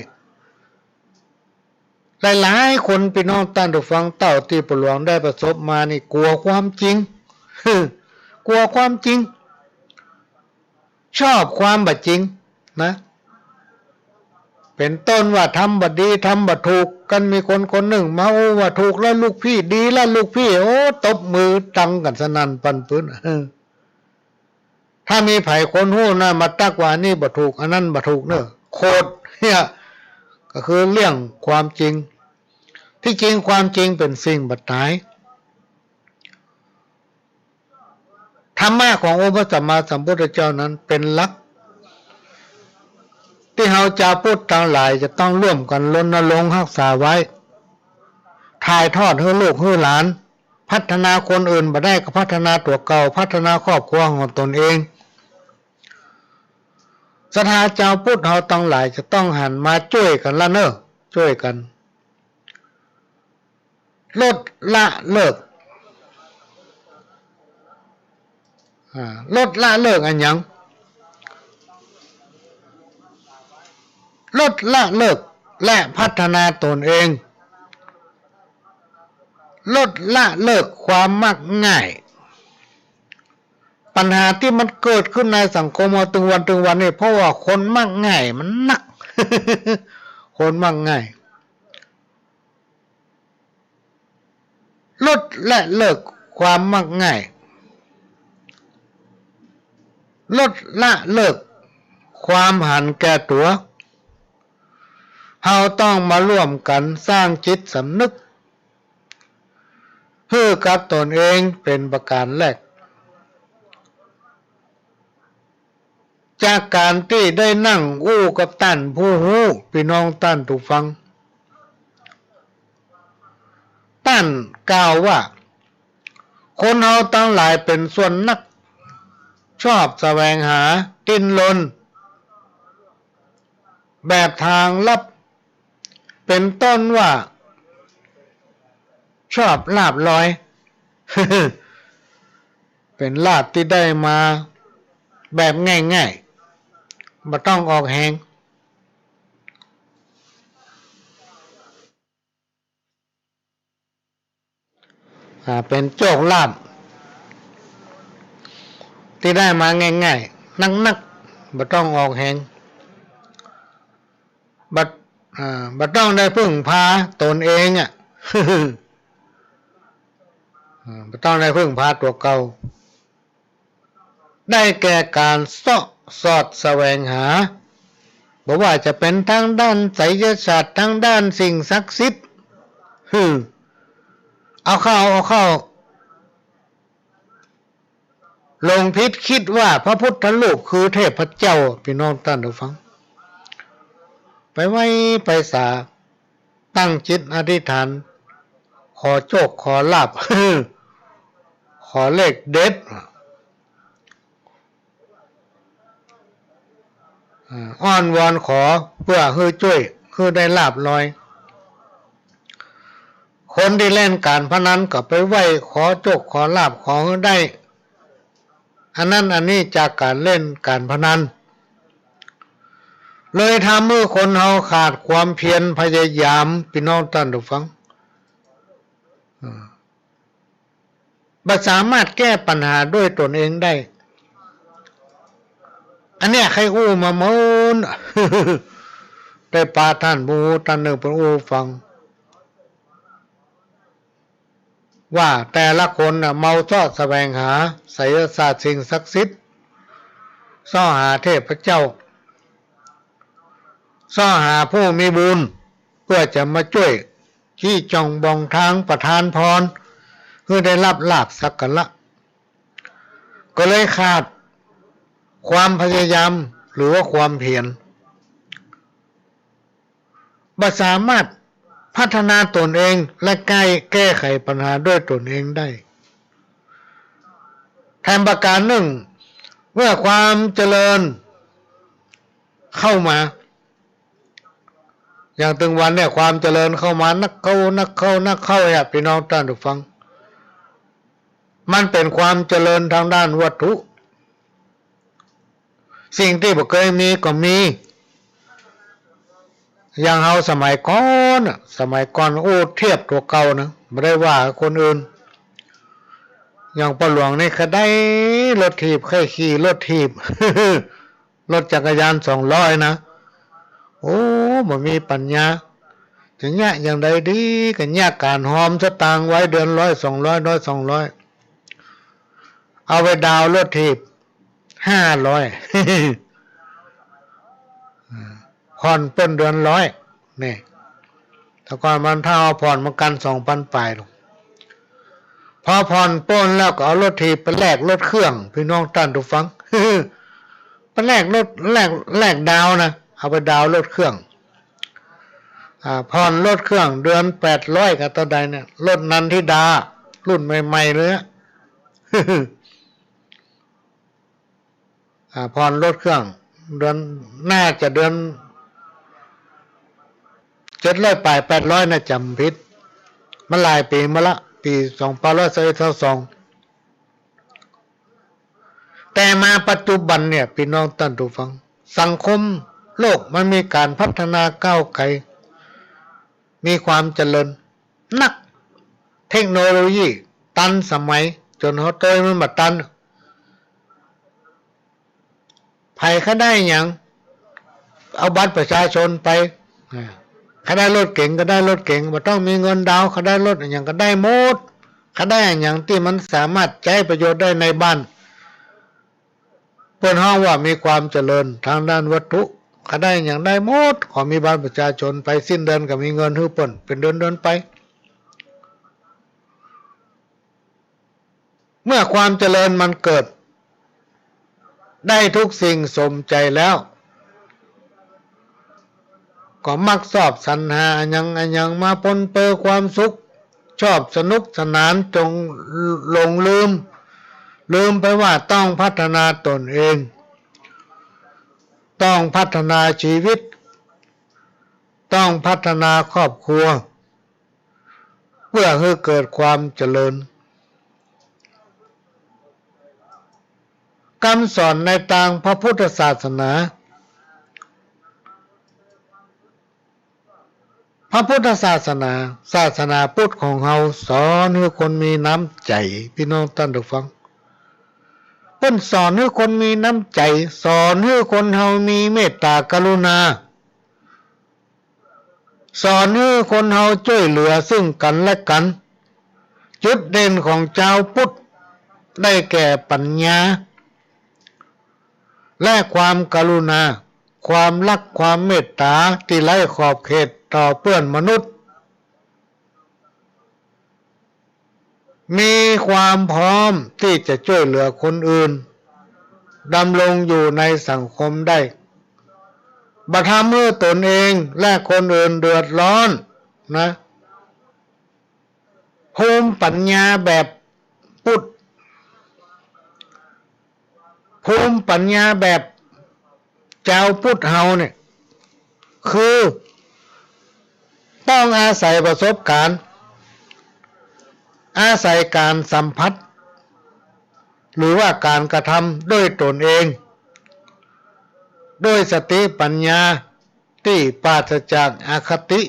หลายๆ คนปี้น้องต้านผู้ฟัง เต้าตี้ปู่หลวงได้ประสบมานี่ กั๋วความจริง กั๋วความจริง ชอบความบ่จริงนะ เป๋นต้นว่าทำบ่ดี ทำบ่ถูก กันมีคนคนนึ่งมาอู้ว่าถูกแล้วลูกพี่ ดีแล้วลูกพี่ โอ้ ตบมือดังกั๋นสนั่นปั่นปื๊น เออ ถ้ามีใผคนฮู้นะ มาตั๊กว่าอันนี้บ่ถูก อันนั้นบ่ถูกเน่อ โขดเหี้ย ก็คือเรื่องความจริง ตี้จริงความจริงเป๋นสิ่งบ่ต๋าย ธรรมะขององค์พระสัมมาสัมพุทธเจ้านั้นเป๋นหลัก ตี้เฮาจาวพุทธตังหลายจะต้องร่วมกั๋นรณรงค์ฮักษาไว้ ถ่ายทอดหื้อลูกหื้อหลาน พัฒนาคนอื่นบ่ได้ก็พัฒนาตั๋วเก่า พัฒนาครอบครัวของตนเอง ศรัทธาจาวพุทธเฮาตังหลายจะต้องหันมาจ้วยกั๋นละเน่อ จ้วยกั๋น ลดละเลิก อ่า ลดละเลิกอะหยัง ลดละเลิกและพัฒนาตนเอง ลดละเลิกความมักง่าย ปัญหาตี้มันเกิดขึ้นในสังคมเฮาตึงวันตึงวันนี่ เพราะว่าคนมักง่ายมันนัก คนมักง่าย ลดและเลิกความมักง่าย ลดละเลิกความหันแก่ตั๋ว เฮาต้องมาร่วมกั๋นสร้างจิตสำนึก หื้อกับตนเองเป๋นประก๋านแรก จากก๋านตี้ได้นั่งอู้กับต้านผู้ฮู้ ปี้น้องต้านผู้ฟัง ต้านกล่าวว่า คนเฮาตังหลายเป๋นส่วนนัก ชอบแสวงหา ดิ้นรน แบบตางลับ เป๋นต้นว่า ชอบลาภลอย เป๋นลาภตี้ได้มาแบบง่ายๆ บ่ต้องออกแฮง อ่า เป๋นโจคลาภตี้ได้มาง่ายๆ นักๆ บ่ต้องออกแฮง บ่ อ่า บ่ต้องได้พึ่งพาตนเองอะ อ่า บ่ต้องได้พึ่งพาตั๋วเก่า ได้แก่ก๋านเซาะสอดแสวงหา บ่ว่าจะเป๋นตางด้านไสยศาสตร์ ตางด้านสิ่งศักดิ์สิทธิ์ หือ เอาเข้า เอาเข้า หลงผิดกึ๊ดว่าพระพุทธรูปคือเทพเจ้า ปี้น้องต้านผู้ฟัง ไปไหว้ไปสา ตั้งจิตอธิษฐาน ขอโจคขอลาภ ขอเลขเด็ด อ่า อ้อนวอนขอเปื้อหื้อจ้วย หื้อได้ลาภลอย คนตี้เล่นก๋านพนันก็ไปไหว้ขอโจคขอลาภ ขอหื้อได้ อันนั้นอันนี้จากก๋านเล่นก๋านพนัน เลยทำหื้อคนเฮาขาดความเพียรพยายาม ปี้น้องต้านผู้ฟัง อ่า บ่สามารถแก้ปัญหาด้วยตนเองได้ อันเนี้ยใค่อู้มาเมิน ได้ปาต้านผู้ฮู้ต้านนึ่งเปิ้นอู้ฟัง ว่าแต่ละคนน่ะเมาเซาะแสวงหาไสยศาสตร์สิ่งศักดิ์สิทธิ์ เซาะหาเทพเจ้า เซาะหาผู้มีบุญ เปื้อจะมาจ้วย จี้จ่องบ่องตาง ประทานพร หื้อได้รับลาภสักการะ ก็เลยขาดความพยายาม หรือว่าความเพียร บ่สามารถพัฒนาตนเองและแก้ แก้ไขปัญหาด้วยตนเองได้ แถมประก๋านนึ่ง เมื่อความเจริญเข้ามา อย่างตึงวันเนี่ย ความเจริญเข้ามานักเข้า นักเข้า นักเข้า เนี่ย ปี้น้องต้านผู้ฟัง มันเป๋นความเจริญตางด้านวัตถุ สิ่งตี้บ่เกยมีก็มี อย่างเฮาสมัยก่อนน่ะ สมัยก่อน โอ้ เทียบตั๋วเก่านะ บ่ได้ว่าคนอื่น อย่างป้อหลวงนี่ก็ได้รถถีบ ใค่ขี่รถถีบ รถจักรยานสองร้อยนะ โอ้ บ่มีปัญญา จะเยียะอย่างใดดี ก็เยียะก๋านหอมสตางค์ไว้ เดือนร้อยสองร้อย ร้อยสองร้อย เอาไปดาวน์รถถีบห้าร้อย ผ่อนเปิ้นเดือนร้อย นี่ แต่ก่อนมันถ้าเอาผ่อนประกั๋นสองปันป๋ายลูก พอผ่อนเปิ้นแล้วก็เอารถถีบไปแลกรถเครื่อง ปี้น้องต้านผู้ฟัง ไปแลกรถ แลก แลกดาวน์นะ เอาไปดาวน์รถเครื่อง อ่า ผ่อนรถเครื่องเดือนแปดร้อยกับเต้าใดเนี่ย รถนันทิดา รุ่นใหม่ๆ เลยอะ อ่า ผ่อนรถเครื่อง เดือน น่าจะเดือน เจ็ดร้อยป๋าย แปดร้อย นะ จ๋ำบ่ผิด มันหลายปี๋มาละ ปี๋ สองพันยี่สิบเอ็ด ยี่สิบสอง แต่มาปัจจุบันเนี่ย ปี้น้องต้านผู้ฟัง สังคมโลกมันมีก๋านพัฒนาก้าวไกล มีความเจริญนัก เทคโนโลยีตันสมัย จ๋นเฮาตวยมันบ่ตัน ใผใค่ได้หยัง เอาบัตรประชาชนไป อ่า ใค่ได้รถเก๋งก็ได้รถเก๋ง บ่ต้องมีเงินดาวน์ ใค่ได้รถอะหยังก็ได้หมด ใค่ได้อะหยังตี้มันสามารถใจ๊ประโยชน์ได้ในบ้าน เปิ้นฮ้องว่ามีความเจริญตางด้านวัตถุ ใค่ได้อะหยังได้หมด ขอมีบัตรประชาชนไป สิ้นเดือนก็มีเงินหื้อเปิ้น เป๋นเดือนๆ ไป เมื่อความเจริญมันเกิด ได้ทุกสิ่งสมใจ๋แล้ว ก็มักชอบสรรหาอะหยังอะหยังมาปนเปื้อความสุข ชอบสนุกสนานจ๋นหลงลืม ลืมไปว่าต้องพัฒนาตนเอง ต้องพัฒนาชีวิต ต้องพัฒนาครอบครัว เปื้อหื้อเกิดความเจริญ กำสอนในตางพระพุทธศาสนา พระพุทธศาสนา ศาสนาพุทธของเฮาสอนหื้อคนมีน้ำใจ๋ ปี้น้องต้านผู้ฟัง เปิ้นสอนหื้อคนมีน้ำใจ๋ สอนหื้อคนเฮามีเมตตากรุณา สอนหื้อคนเฮาจ้วยเหลือซึ่งกั๋นและกั๋น จุดเด่นของจาวพุทธได้แก่ปัญญา และความกรุณา ความฮักความเมตต๋าตี้ไร้ขอบเขตต่อเปื้อนมนุษย์ มีความพร้อมตี้จะจ้วยเหลือคนอื่น ดำรงอยู่ในสังคมได้ บ่ทำหื้อตนเองและคนอื่นเดือดร้อนนะ ภูมิปัญญาแบบพุทธ ภูมิปัญญาแบบจาวพุทธเฮาเนี่ย คือต้องอาศัยประสบการณ์ อาศัยก๋านสัมผัส หรือว่าก๋านกระทำด้วยตนเอง ด้วยสติปัญญาตี้ปราศจากอคติ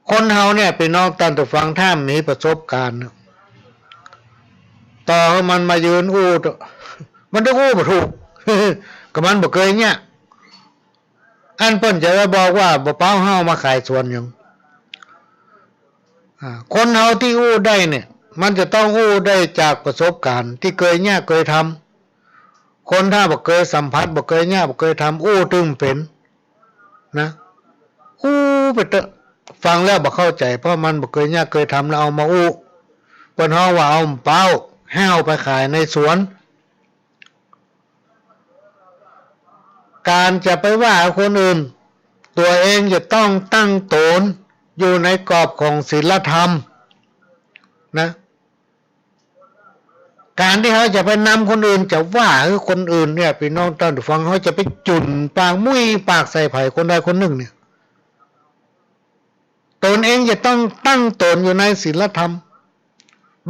คนเฮาเนี่ย ปี้น้องต้านผู้ฟัง ถ้าบ่มีประสบการณ์ ต่อหื้อมันมายืนอู้ มันจะอู้บ่ถูก ก็มันบ่เกยเยียะ อันเปิ้นจะไปบอกว่าบ่เป๋าห้าวมาขายสวนหยัง อ่า คนเฮาตี้อู้ได้เนี่ย มันจะต้องอู้ได้จากประสบการณ์ตี้เกยเยียะเกยทำ คนถ้าบ่เกยสัมผัส บ่เกยเยียะ บ่เกยทำ อู้ตึงเป๋น นะ อู้ไปเต๊อะ ฟังแล้วบ่เข้าใจ๋ เพราะมันบ่เกยเยียะเกยทำแล้วเอามาอู้ เปิ้นฮ้องว่าเอาเป๋าห้าวไปขายในสวน ก๋านจะไปว่าคนอื่น ตั๋วเองจะต้องตั้งต๋นอยู่ในกรอบของศีลธรรมนะ ก๋านตี้เฮาจะไปนำคนอื่น จะว่าหื้อคนอื่นเนี่ย ปี้น้องต้านผู้ฟัง เฮาจะไปจุ่นปากมุ้ยปากใส่ใผคนใดคนนึ่งเนี่ย ตนเองจะต้องตั้งต๋นอยู่ในศีลธรรม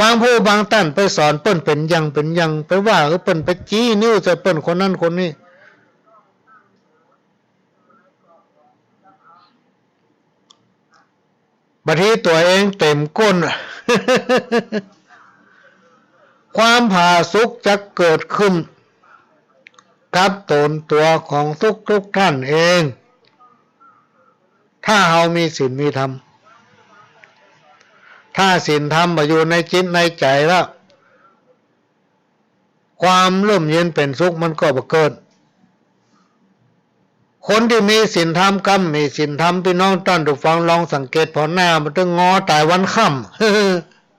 บางผู้บางต้านไปสอนเปิ้นเป๋นอย่างเป๋นอย่าง ไปว่าหื้อเปิ้น ไปจี๊นิ้วใส่เปิ้นคนนั้นคนนี้ บางทีตั๋วเองเต็มก้น ความผาสุกจะเกิดขึ้นกับต๋นตั๋วของทุกๆ ท่านเอง ถ้าเฮามีศีลมีธรรม ถ้าศีลธรรมบ่อยู่ในจิตในใจ๋แล้ว ความร่มเย็นเป๋นสุขมันก็บ่เกิด คนตี้มีศีลธรรมกำ มีศีลธรรม ปี้น้องต้านผู้ฟังลองสังเกตผ่อ หน้ามันตึงงอต๋ายวันค่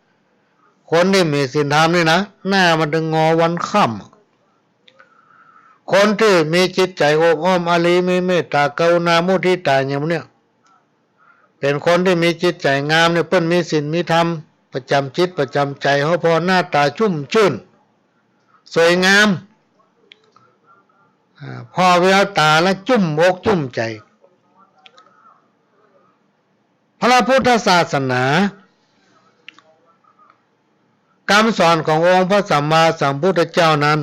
ำ คนตี้มีศีลธรรมนี่นะ หน้ามันตึงงอวันค่ำ คนตี้มีจิตใจ๋อบอ้อมอารี มีเมตต๋ากรุณามุทิต๋าอย่างเนี้ย เป๋นคนตี้มีจิตใจ๋งามเนี่ย เปิ้นมีศีลมีธรรมประจ๋ำจิตประจ๋ำใจ๋ เฮาผ่อหน้าต๋าจุ้มจื้น สวยงาม อ่า ผ่อแววต๋าแล้วจุ้มอกจุ้มใจ๋ พระพุทธศาสนา กำสอนขององค์พระสัมมาสัมพุทธเจ้านั้น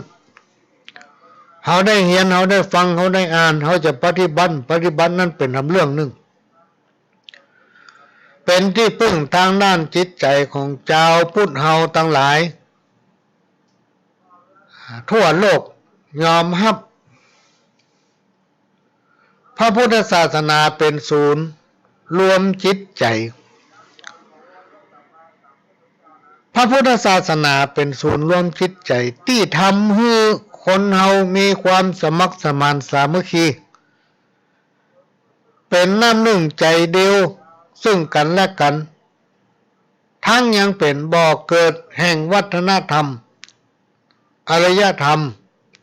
เฮาได้เฮียน เฮาได้ฟัง เฮาได้อ่าน เฮาจะปฏิบัติ ปฏิบัตินั้นเป๋นทำเรื่องนึ่ง เป๋นตี้ปึ้งตางด้านจิตใจ๋ของจาวพุทธเฮาตังหลาย ทั่วโลกยอมฮับ พระพุทธศาสนาเป๋นศูนย์รวมจิตใจ๋ พระพุทธศาสนาเป๋นศูนย์รวมจิตใจ๋ตี้ทำหื้อคนเฮามีความสมัครสมานสามัคคี เป๋นน้ำนึ่งใจ๋เดียวซึ่งกั๋นและกั๋น ทั้งยังเป๋นบ่อเกิดแห่งวัฒนธรรม อารยธรรม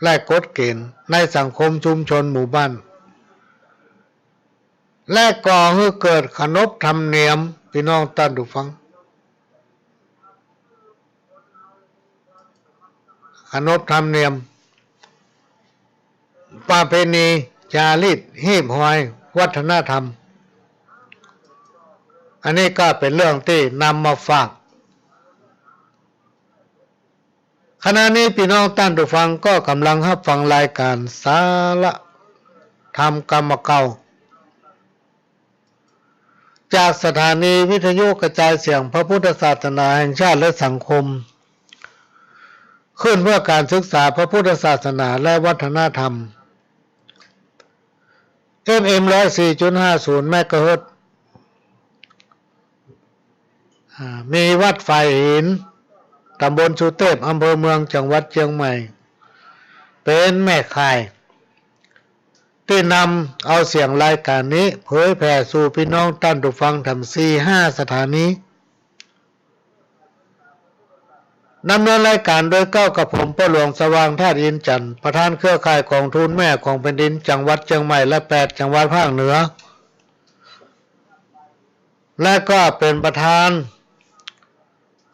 และกฎเกณฑ์ในสังคมชุมชนหมู่บ้าน และก่อหื้อเกิดขนบธรรมเนียม ปี้น้องต้านผู้ฟัง ขนบธรรมเนียม ประเพณี จารีต ฮีบฮอย วัฒนธรรม อันนี้ก็เป๋นเรื่องตี้นำมาฝาก ขณะนี้ปี้น้องต้านผู้ฟังก็ก่ำลังฮับฟังรายก๋านสาระธรรมกำเก่า จากสถานีวิทยุกระจายเสียงพระพุทธศาสนาแห่งชาติและสังคม ขึ้นเพื่อการศึกษาพระพุทธศาสนาและวัฒนธรรม เอฟเอ็ม ร้อยสี่จุดห้าศูนย์ เมกะเฮิรตซ์ อ่า มีวัดฝายหิน ต๋ำบลสุเตพ อำเภอเมือง จังหวัดเจียงใหม่ เป๋นแม่ข่าย ตี้นำเอาเสียงรายก๋านนี้เผยแผ่สู่ปี้น้องต้านผู้ฟังแถมสี่ห้าสถานี ดำเนินรายก๋านโดยเก้ากับผม ป้อหลวง สว่างธาตุอินทร์จันทร์ ประธานเครือข่ายก๋องทุนแม่ของแผ่นดินจังหวัดเจียงใหม่และแปดจังหวัดภาคเหนือ และก็เป๋นประธาน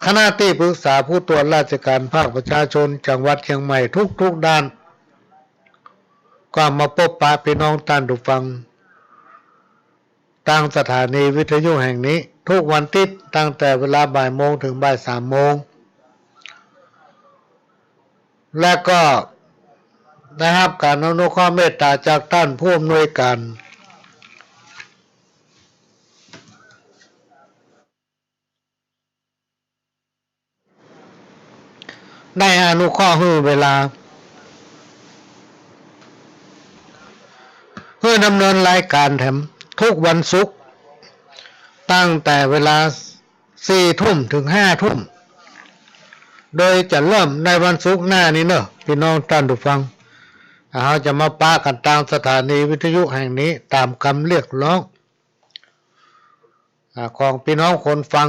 คณะตี้ปรึกษาผู้ตรวจราชก๋านภาคประชาชนจังหวัดเจียงใหม่ทุกๆ ด้าน ก็มาปบปะปี้น้องต้านผู้ฟัง ตางสถานีวิทยุแห่งนี้ ทุกวันติ๊ด ตั้งแต่เวลาบ่ายโมงเถิงบ่ายสามโมง และก็ได้ฮับก๋านอนุเคราะห์เมตต๋าจากต้านผู้อำนวยก๋าน ได้อนุเคราะห์หื้อเวลา หื้อดำเนินรายก๋านแถมทุกวันศุกร์ ตั้งแต่เวลาสี่ทุ่มเถิงห้าทุ่ม โดยจะเริ่มในวันศุกร์หน้านี้เนาะ ปี้น้องต้านผู้ฟัง เฮาจะมาปะกั๋นตางสถานีวิทยุแห่งนี้ต๋ามกำเรียกร้อง อ่า ของปี้น้องคนฟัง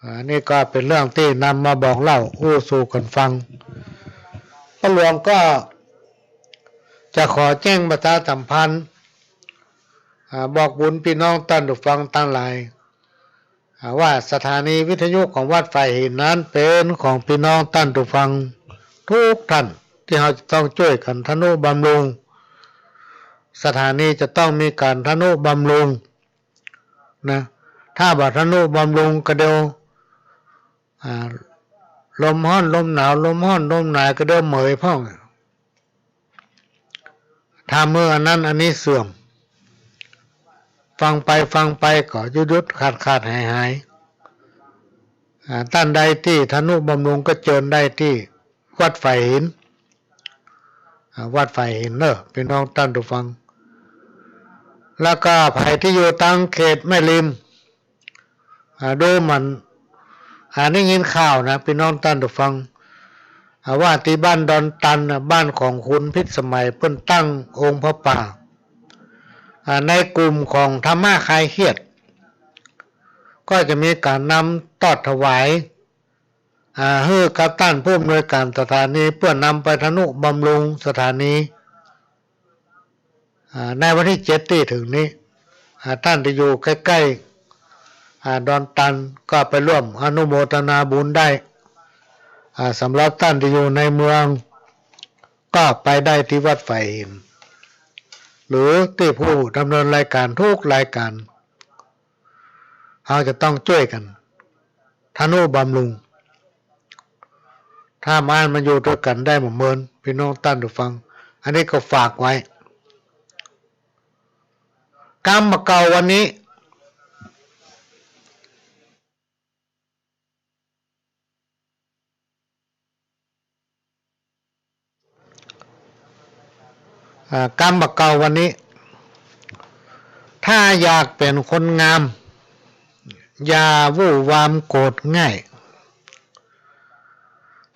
อ่า นี่ก็เป๋นเรื่องตี้นำมาบอกเล่าอู้สู่กั๋นฟัง ป้อหลวงก็จะขอแจ้งประชาสัมพันธ์ อ่า บอกบุญปี้น้องต้านผู้ฟังตังหลาย อ่า ว่าสถานีวิทยุของวัดฝายหินนั้นเป๋นของปี้น้องต้านผู้ฟังทุกท่าน ตี้เฮาจะต้องจ้วยกั๋นทะนุบำรุง สถานีจะต้องมีก๋านทะนุบำรุง นะ ถ้าบ่ทะนุบำรุงก็เดี๋ยว อ่า ลมฮ้อนลมหนาว ลมฮ้อนลมหนาวก็เดี๋ยวเหมยพ่อง ถ้าเมื่ออันนั้นอันนี้เสื่อม ฟังไปฟังไปก็หยุดๆ ขาดๆ หายๆ อ่า ต้านใดตี้ทะนุบำรุงก็เจิญได้ตี้วัดฝายหิน อ่า วัดฝายหินเนาะ ปี้น้องต้านผู้ฟัง แล้วก็ใผตี้อยู่ตางเขตแม่ริม อ่า ดูหมั่น อ่า ได้ยินข่าวนะ ปี้น้องต้านผู้ฟัง อ่า ว่าตี้บ้านดอนตันน่ะ บ้านของขุนพิสมัย เปิ้นตั้งองค์พระป่า อ่า ในกลุ่มของธรรมะคลายเครียด ก็จะมีก๋านนำตอดถวาย อ่า หื้อกับต้านผู้อำนวยก๋านสถานี เปื้อนำไปทนุบำรุงสถานี อ่า ในวันตี้เจ็ดตี้เถิงนี้ อ่า ต้านตี้อยู่ใก้ๆ อ่า ดอนตันก็ไปร่วมอนุโมทนาบุญได้ อ่า สำหรับต้านตี้อยู่ในเมือง ก็ไปได้ตี้วัดฝายหิน หรือตี้ผู้ดำเนินรายก๋านกู้รายก๋าน เฮาจะต้องจ้วยกั๋น ทนุบำรุง ถ้ามาอั้นมาอยู่ตวยกั๋นได้บ่เมิน ปี้น้องต้านผู้ฟัง อันนี้ก็ฝากไว้ กำบ่าเก่าวันนี้ อ่า กำบ่าเก่าวันนี้ ถ้าอยากเป๋นคนงาม อย่าวู่วามโกรธง่าย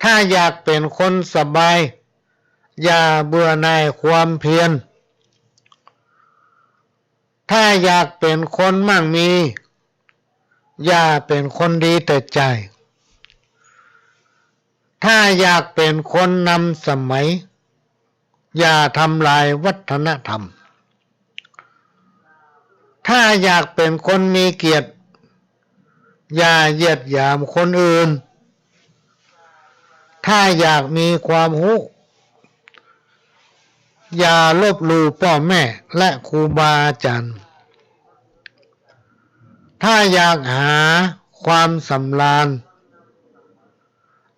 ถ้าอยากเป๋นคนสบาย อย่าเบื่อหน่ายความเพียร ถ้าอยากเป๋นคนมั่งมี อย่าเป๋นคนดีแต่ใจ๋ ถ้าอยากเป๋นคนนำสมัย อย่าทำลายวัฒนธรรม ถ้าอยากเป๋นคนมีเกียรติ อย่าเหยียดหยามคนอื่น ถ้าอยากมีความฮู้ อย่าลบหลู่ป้อแม่และครูบาอาจ๋ารย์ ถ้าอยากหาความสำราญ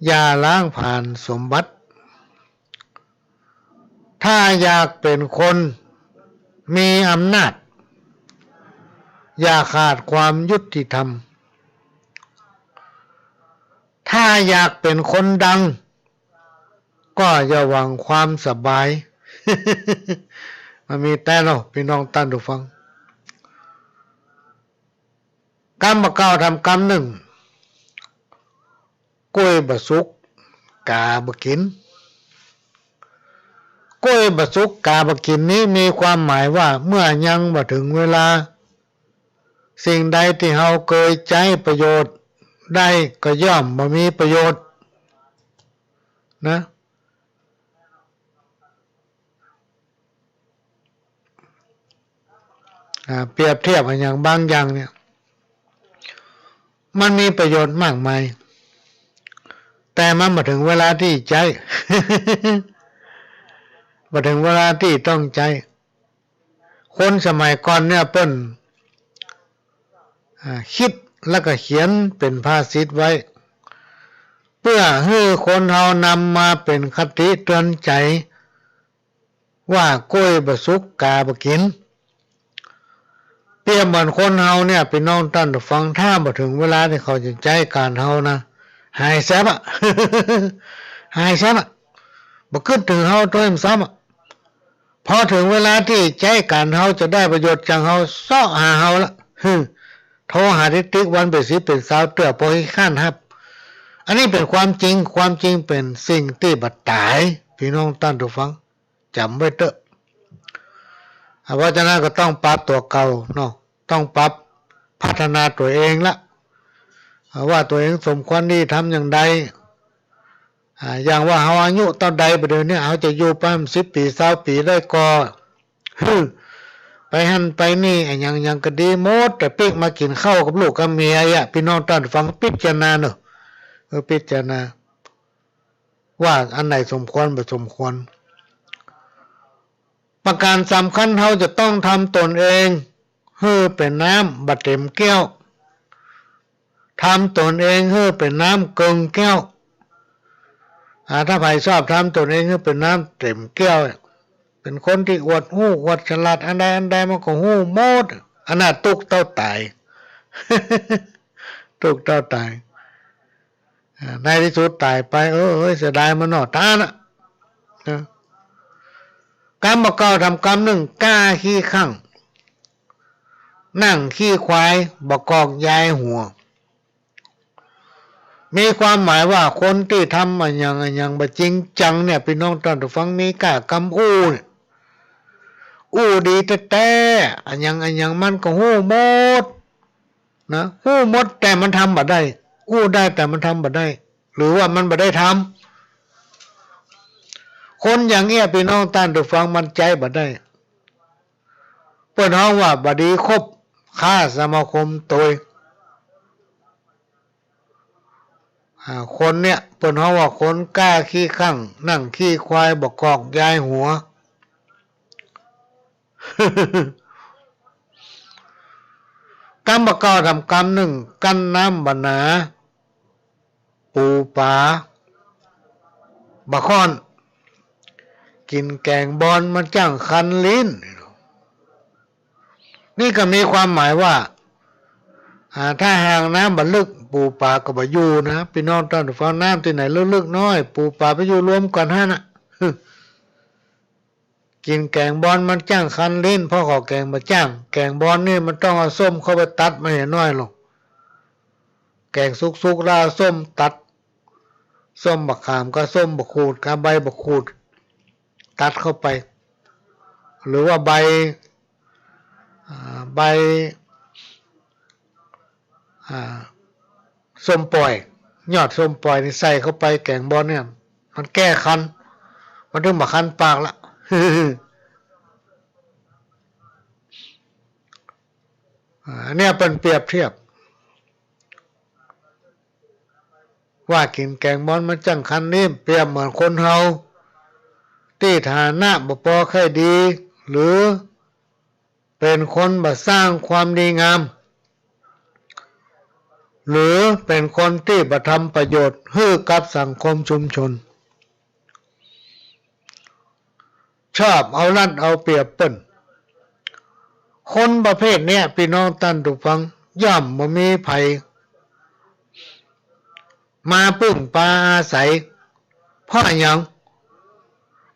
อย่าล้างผลาญสมบัติ ถ้าอยากเป๋นคนมีอำนาจ อย่าขาดความยุติธรรม ถ้าอยากเป๋นคนดัง ก็อย่าหวังความสบาย มันมีแต๊เนาะ ปี้น้องต้านผู้ฟัง กำบ่าเก่าทำกำนึ่ง ก้วยบ่สุก ก๋าบ่กิ๋น ก้วยบ่สุก ก๋าบ่กิ๋นนี้มีความหมายว่า เมื่อยังบ่เถิงเวลา สิ่งใดตี้เฮาเกยใจ๊ประโยชน์ได้ก็ย่อมบ่มีประโยชน์ นะ อ่า เปรียบเทียบอะหยังบางอย่างเนี่ย มันมีประโยชน์มากมาย แต่มันบ่เถิงเวลาตี้ใจ๊ บ่เถิงเวลาตี้ต้องใจ๊ คนสมัยก่อนเนี่ยเปิ้น อ่า กึ๊ดแล้วก็เขียนเป๋นภาษิตไว้ เปื้อหื้อคนเฮานำมาเป๋นคติเตือนใจ๋ ว่าก้วยบ่สุกก๋าบ่กิ๋น เปรียบเหมือนคนเฮาเนี่ย ปี้น้องต้านผู้ฟัง ถ้าบ่เถิงเวลาตี้เขาจะใจ๊ก๋านเฮานะ หายแซบอะ หายแซบอะ บ่กึ๊ดเถิงเฮาตวยซ้ำอะ พอเถิงเวลาตี้ใจ๊ก๋านเฮาจะได้ประโยชน์จากเฮา เซาะหาเฮาละ โทรหาติ๊กๆ วันเป๋นสิบเป๋นซาวเตื้อ ปอขี้คร้านฮับ อันนี้เป๋นความจริง ความจริงเป๋นสิ่งตี้บ่ต๋าย ปี้น้องต้านผู้ฟัง จ๋ำไว้เต๊อะ อ่า เพราะฉะนั้นก็ต้องปรับตั๋วเก่าเนาะ ต้องปรับพัฒนาตั๋วเองละ อ่า ว่าตั๋วเองสมควรตี้ทำอย่างใด อ่า อย่างว่าเฮาอายุเต้าใดบ่าเดี่ยวนี้ เฮาจะอยู่ไปสิบปี๋ ซาวปี๋ได้ก่อ หื้อ ไปหั้นไปนี่ อะหยังหยังก็ดีหมด แต่ปิ๊กมากิ๋นข้าวกับลูกกับเมียอะ ปี้น้องต้านฟังพิจารณาเนาะ เออ พิจารณา ว่าอันไหนสมควรบ่สมควร ประการสำคัญ เฮาจะต้องทำตนเอง หื้อเป๋นน้ำบ่เต็มแก้ว ทำตนเองหื้อเป๋นน้ำเกิ่งแก้ว อ่า ถ้าใผชอบทำตนเองหื้อเป๋นน้ำเต็มแก้ว เป๋นคนตี้อวดฮู้อวดฉลาด อันใดอันใดมันก็ฮู้หมด อันนั้นตุ๊กข์เต้าต๋าย ตุ๊กข์เต้าต๋าย อ่า ในตี้สุดต๋ายไป เออ เอ้ย เสียดายมันเนาะ ต๋ายน่ะ นะ กำบ่าเก่าทำกำนึ่ง ก้าขี้ข้าง นั่งขี้ควาย บ่กอกยายหัว มีความหมายว่าคนตี้ทำอะหยังอะหยังบ่จริงจังเนี่ย ปี้น้องต้านฟัง มีก้ากำอู้เนี่ย อู้ดีแต๊ๆ อะหยังอะหยังมันก็ฮู้หมด นะ ฮู้หมดแต่มันทำบ่ได้ อู้ได้แต่มันทำบ่ได้ หรือว่ามันบ่ได้ทำ คนอย่างเอี้ย ปี้น้องต้านผู้ฟัง มันใจ๊บ่ได้ เปิ้นฮ้องว่าบ่ดีคบค้าสมาคมตวย อ่า คนเนี่ย เปิ้นฮ้องว่าคนก้าขี้ข้าง หนังขี้ควาย บ่กอกยายหัว กำบ่เก่าทำกำนึ่ง กั้นน้ำบ่หนา ปู๋ป๋าบ่ค่อน กิ๋นแก๋งบอนมันจั้งคันลิ้น นี่ก็มีความหมายว่า อ่า ถ้าหากน้ำบ่ลึก ปู๋ป๋าก็บ่อยู่นะ ปี้น้องต้านผู้ฟัง น้ำตี้ไหนลึกๆ น้อย ปู๋ป๋าไปอยู่รวมกั๋นหั้นน่ะ กิ๋นแก๋งบอนมันจั้งคันลิ้น เพราะข้าวแก๋งบ่จ้าง แก๋งบอนนี่มันต้องเอาส้มเข้าไปตัดมาหื้อน้อยลง แก๋งสุกๆ แล้วเอาส้มตัด ส้มบักขามกับส้มบักขูดกับใบบักขูด ตัดเข้าไป หรือว่าใบ อ่า ใบ อ่า ส้มป่อย ยอดส้มป่อยนี่ใส่เข้าไปแก๋งบอนเนี่ย มันแก้คัน มันถึงบ่คันปากละ อ่า อันเนี้ยเปิ้นเปรียบเทียบ ว่ากิ๋นแก๋งบอนมันจั้งคันลิ้น เปรียบเหมือนคนเฮา ตี้ฐานะบ่ปอใค่ดี หรือเป๋นคนบ่สร้างความดีงาม หรือเป๋นคนตี้บ่ทำประโยชน์หื้อกับสังคมชุมชน ชอบเอารัดเอาเปรียบเปิ้น คนประเภทเนี้ย ปี้น้องต้านผู้ฟัง ย่อมบ่มีใผมาปึ้งปาอาศัย เพราะหยัง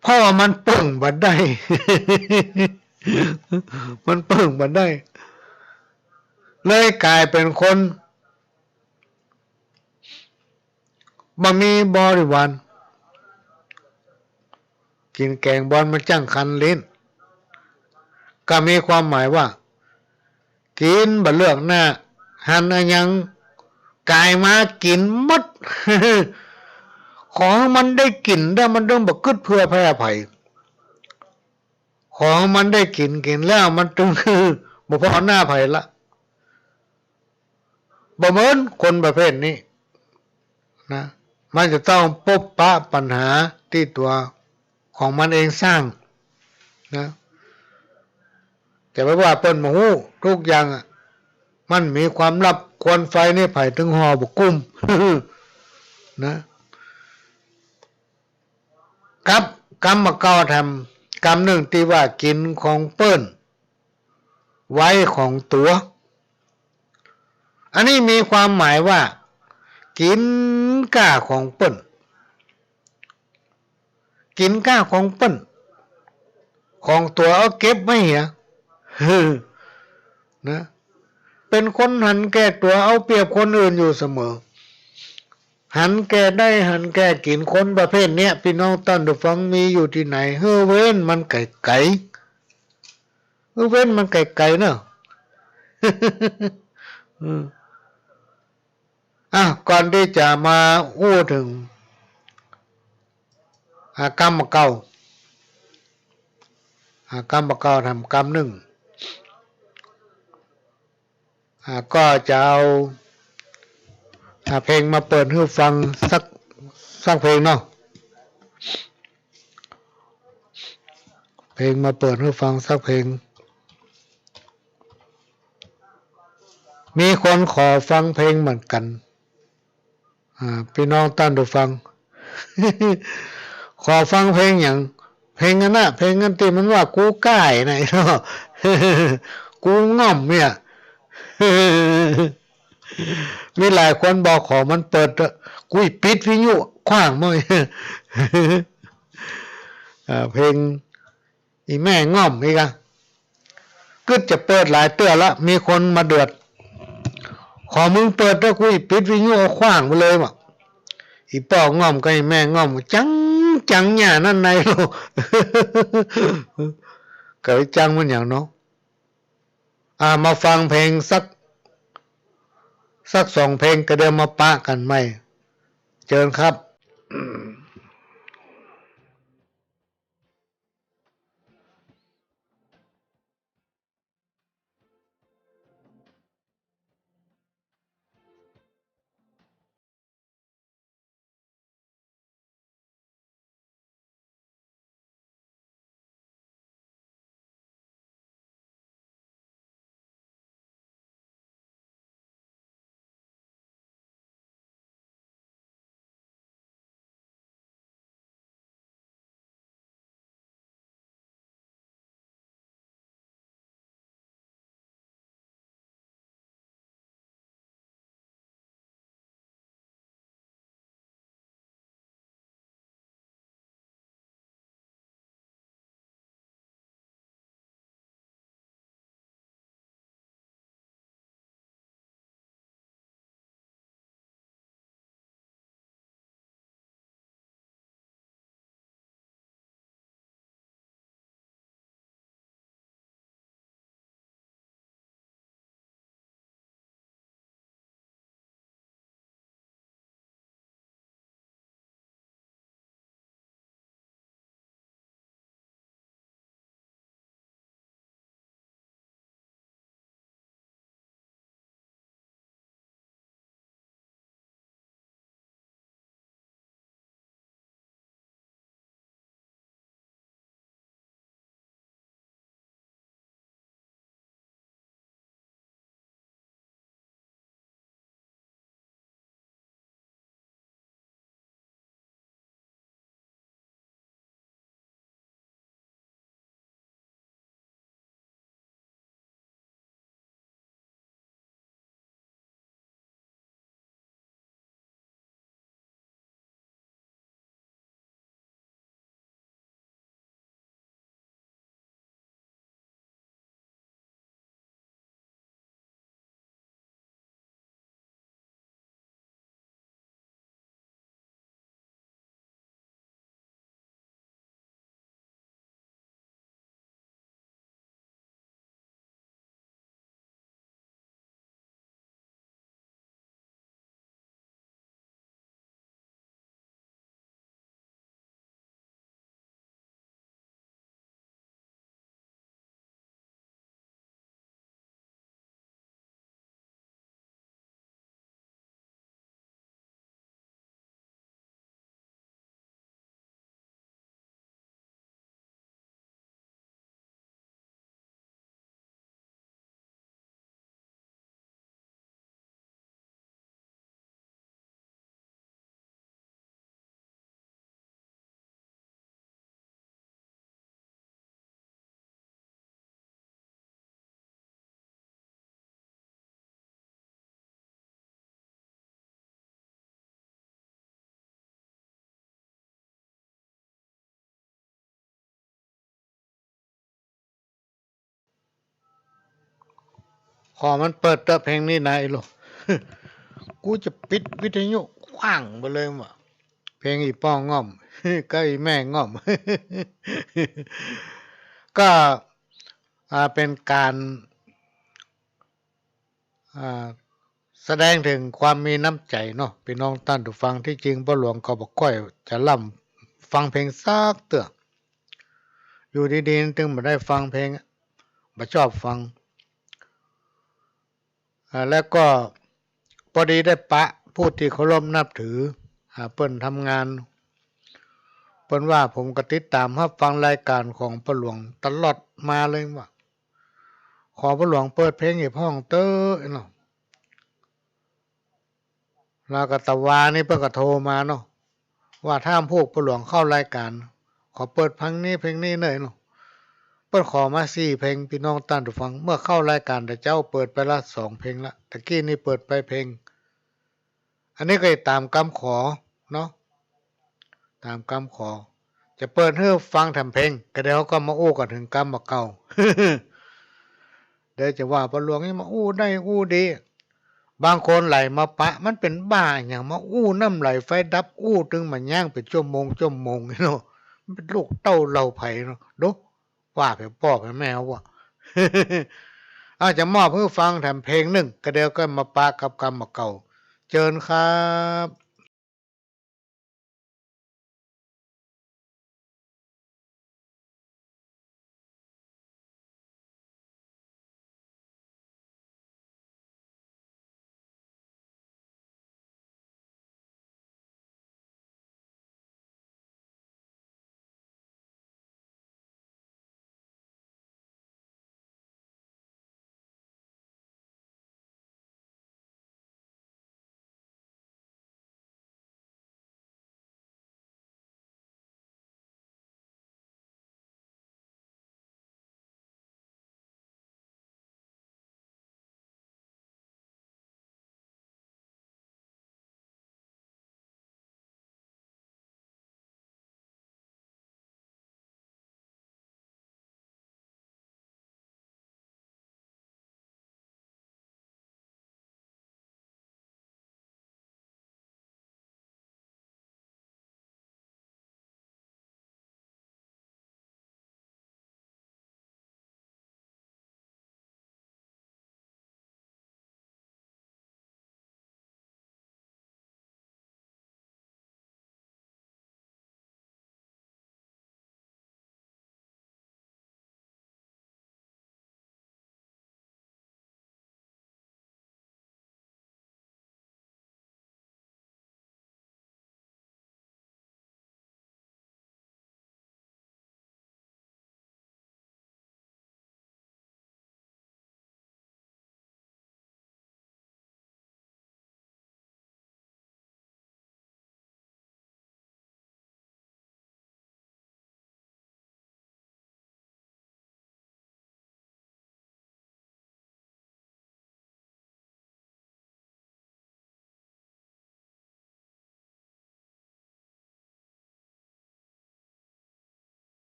เพราะว่ามันปึ้งบ่ได้ มันปึ้งบ่ได้ เลยก๋ายเป๋นคน บ่มีบริวาร กิ๋นแก๋งบอนมันจั้งคันลิ้น ก็มีความหมายว่า กิ๋นบ่เลือกหน้า หันอะหยังก๋ายมากิ๋นหมด ขอหื้อมันได้กิ๋นได้ มันตึงบ่กึ๊ดเผื่อแผ่ใผ ขอหื้อมันได้กิ๋น กิ๋นแล้วมันตึงบ่ผ่อหน้าใผละ บ่เหมือนคนประเภทนี้นะ มันจะต้องปบปะปัญหาตี้ตั๋วของมันเองสร้างนะ จะไปว่าเปิ้นบ่ฮู้ กู้อย่างอะ มันมีความลับ ควันไฟนี่ใผตึงห่อบ่กุ้มนะ กับกำบ่เก่าทำกำนึ่งตี้ว่ากิ๋นของเปิ้น ไว้ของตั๋ว อันนี้มีความหมายว่า กิ๋นก้าของเปิ้น กิ๋นก้าของเปิ้น ของตั๋วเอาเก็บไว้เหีย นะ เป๋นคนหันแก่ตั๋ว เอาเปรียบคนอื่นอยู่เสมอ หันแก่ได้หันแก่กิ๋น คนประเภทเนี้ย ปี้น้องต้านผู้ฟัง มีอยู่ตี้ไหน หื้อเว้นมันไก๋ๆ หื้อเว้นมันไก๋ๆ เนาะ อืม อ่ะ ก่อนตี้จะมาอู้เถิง อ่ะ กำบ่เก่า อ่ะ กำบ่เก่าทำกำนึ่ง อ่ะ ก็จะเอา อ่ะ เพลงมาเปิดหื้อฟังสัก สักเพลงเนาะ เพลงมาเปิดหื้อฟังสักเพลง มีคนขอฟังเพลงเหมือนกั๋น อ่า ปี้น้องต้านผู้ฟัง ขอฟังเพลงหยัง เพลงอันน่ะ เพลงอันตี้มันว่ากูก้าเนาะ กูง่อมเนี่ย มีหลายคนบอกขอมันเปิดเต๊อะ กูจะปิดวิทยุขว้างหมด อ่า เพลง อี่แม่ง่อมอีกอะ กึ๊ดจะเปิดหลายเตื้อละ มีคนมาเดือด ขอมึงเปิดเต๊อะ กูจะปิดวิทยุเอาขว้างไปเลยว่ะ อี่ป้อง่อมกับอี่แม่ง่อม จัง จังหญ้านั้นในโลก เก๋ยจังมันหยังเนาะ อ่า มาฟังเพลงสัก สักสองเพลง ก็เดี๋ยวมาปะกั๋นใหม่ เจิญครับขอมันเปิดเต๊อะเพลงนี้นะไอ้ลูก กูจะปิดวิทยุขว้างไปเลยว่ะ เพลงอี่ป้อง่อม กับอี่แม่ง่อม ก็ อ่า เป๋นก๋าน อ่า แสดงเถิงความมีน้ำใจ๋เนาะ ปี้น้องต้านผู้ฟัง ตี้จริงป้อหลวงก็บ่ค่อยจะล่ำฟังเพลงสักเตื้อ อยู่ดีๆ ตึงบ่ได้ฟังเพลง บ่ชอบฟัง อ่า แล้วก็ปอดีได้ปะผู้ตี้เคารพนับถือ อ่า เปิ้นทำงาน เปิ้นว่าผมก็ติดต๋ามฮับฟังรายก๋านของป้อหลวงตลอดมาเลยว่า ขอป้อหลวงเปิดเพลงอี่พ่องเต๊อะเนาะ แล้วก็ตะวานี้เปิ้นก็โทรมาเนาะ ว่าถ้าพวกป้อหลวงเข้ารายก๋าน ขอเปิดเพลงนี้เพลงนี้หน่อยเนาะ เปิ้นขอมาสี่เพลง ปี้น้องต้านผู้ฟัง เมื่อเข้ารายก๋านตะเจ๊าเปิดไปละสองเพลงละ ตะกี้นี้เปิดไปเพลง อันนี้ก็ต๋ามกำขอเนาะ ต๋ามกำขอ จะเปิดหื้อฟังแถมเพลง ก็เดี๋ยวก็มาอู้กั๋นเถิงกำบ่าเก่า เดี๋ยวจะว่าป้อหลวงนี่มาอู้ได้อู้ดี บางคนไหลมาปะ มันเป๋นบ้าอะหยัง มาอู้น้ำไหลไฟดับ อู้ตึงบ่าย่างเป๋นชั่วโมงชั่วโมงเนาะ มันเป๋นลูกเต้าเหล่าใผเนาะ ดู ว่าแผนป้อแผนแม่เฮาว่ะ อาจจะมอบหื้อฟังแถมเพลงนึ่ง ก็เดี๋ยวก็มาปะกับกำบ่าเก่า เจิญครับ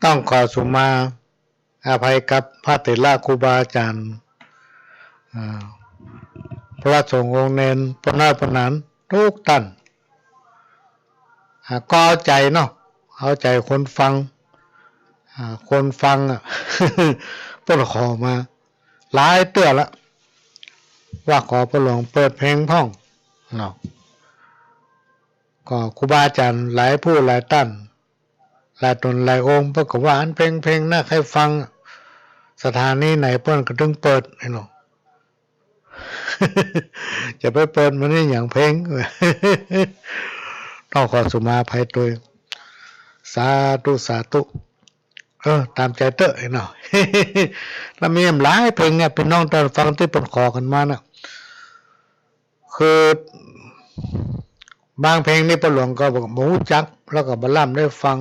ต้องขอสุมาอภัยกับพระเถระครูบาอาจ๋ารย์ อ่า พระสงฆ์องค์เณร ป้อน้อยป้อหนาน กู้ต้าน อ่า ก็เอาใจ๋เนาะ เอาใจ๋คนฟัง อ่า คนฟังอะ เปิ้นขอมาหลายเตื้อละ ว่าขอป้อหลวงเปิดเพลงพ่องเนาะ ก็ครูบาอาจ๋ารย์หลายผู้หลายต้าน หลายต๋นหลายองค์ เปิ้นก็ว่าอันเพลง เพลงน่าใค่ฟัง สถานีไหนเปิ้นก็ตึงเปิด ไอ้เนาะ จะไปเปิดมันนี่หยังเพลง ต้องขอสุมาอภัยตวย สาธุ สาธุ เออ ต๋ามใจ๋เต๊อะไอ้เนาะ แล้วมีหลายเพลงเนี่ย ปี้น้องต้านฟังตี้เปิ้นขอกั๋นมาน่ะ คือ บางเพลงนี่ป้อหลวงก็บ่ฮู้จัก แล้วก็บ่ล้ำได้ฟัง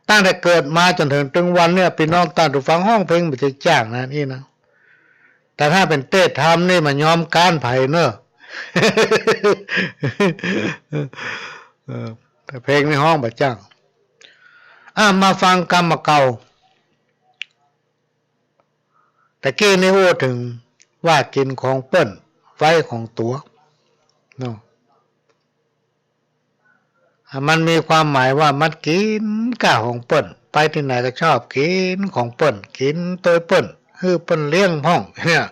ตั้งแต่เกิดมาจ๋นเถิงตึงวันเนี่ย ปี้น้องต้านผู้ฟัง ฮ้องเพลงบ่ใจ้จ้างนะนี่นะ แต่ถ้าเป๋นเตศน์ธรรมนี่บ่ยอมก๊านใผเน่อ เออ แต่เพลงนี่ฮ้องบ่จ้าง อ่ะ มาฟังกำบ่าเก่า ตะกี้นี่อู้เถิงว่ากิ๋นของเปิ้น ไว้ของตั๋ว เนาะ อ่ะ มันมีความหมายว่ามันกิ๋นก้าของเปิ้น ไปตี้ไหนก็ชอบกิ๋นของเปิ้น กิ๋นตวยเปิ้น หื้อเปิ้นเลี้ยงพ่อง เนี่ย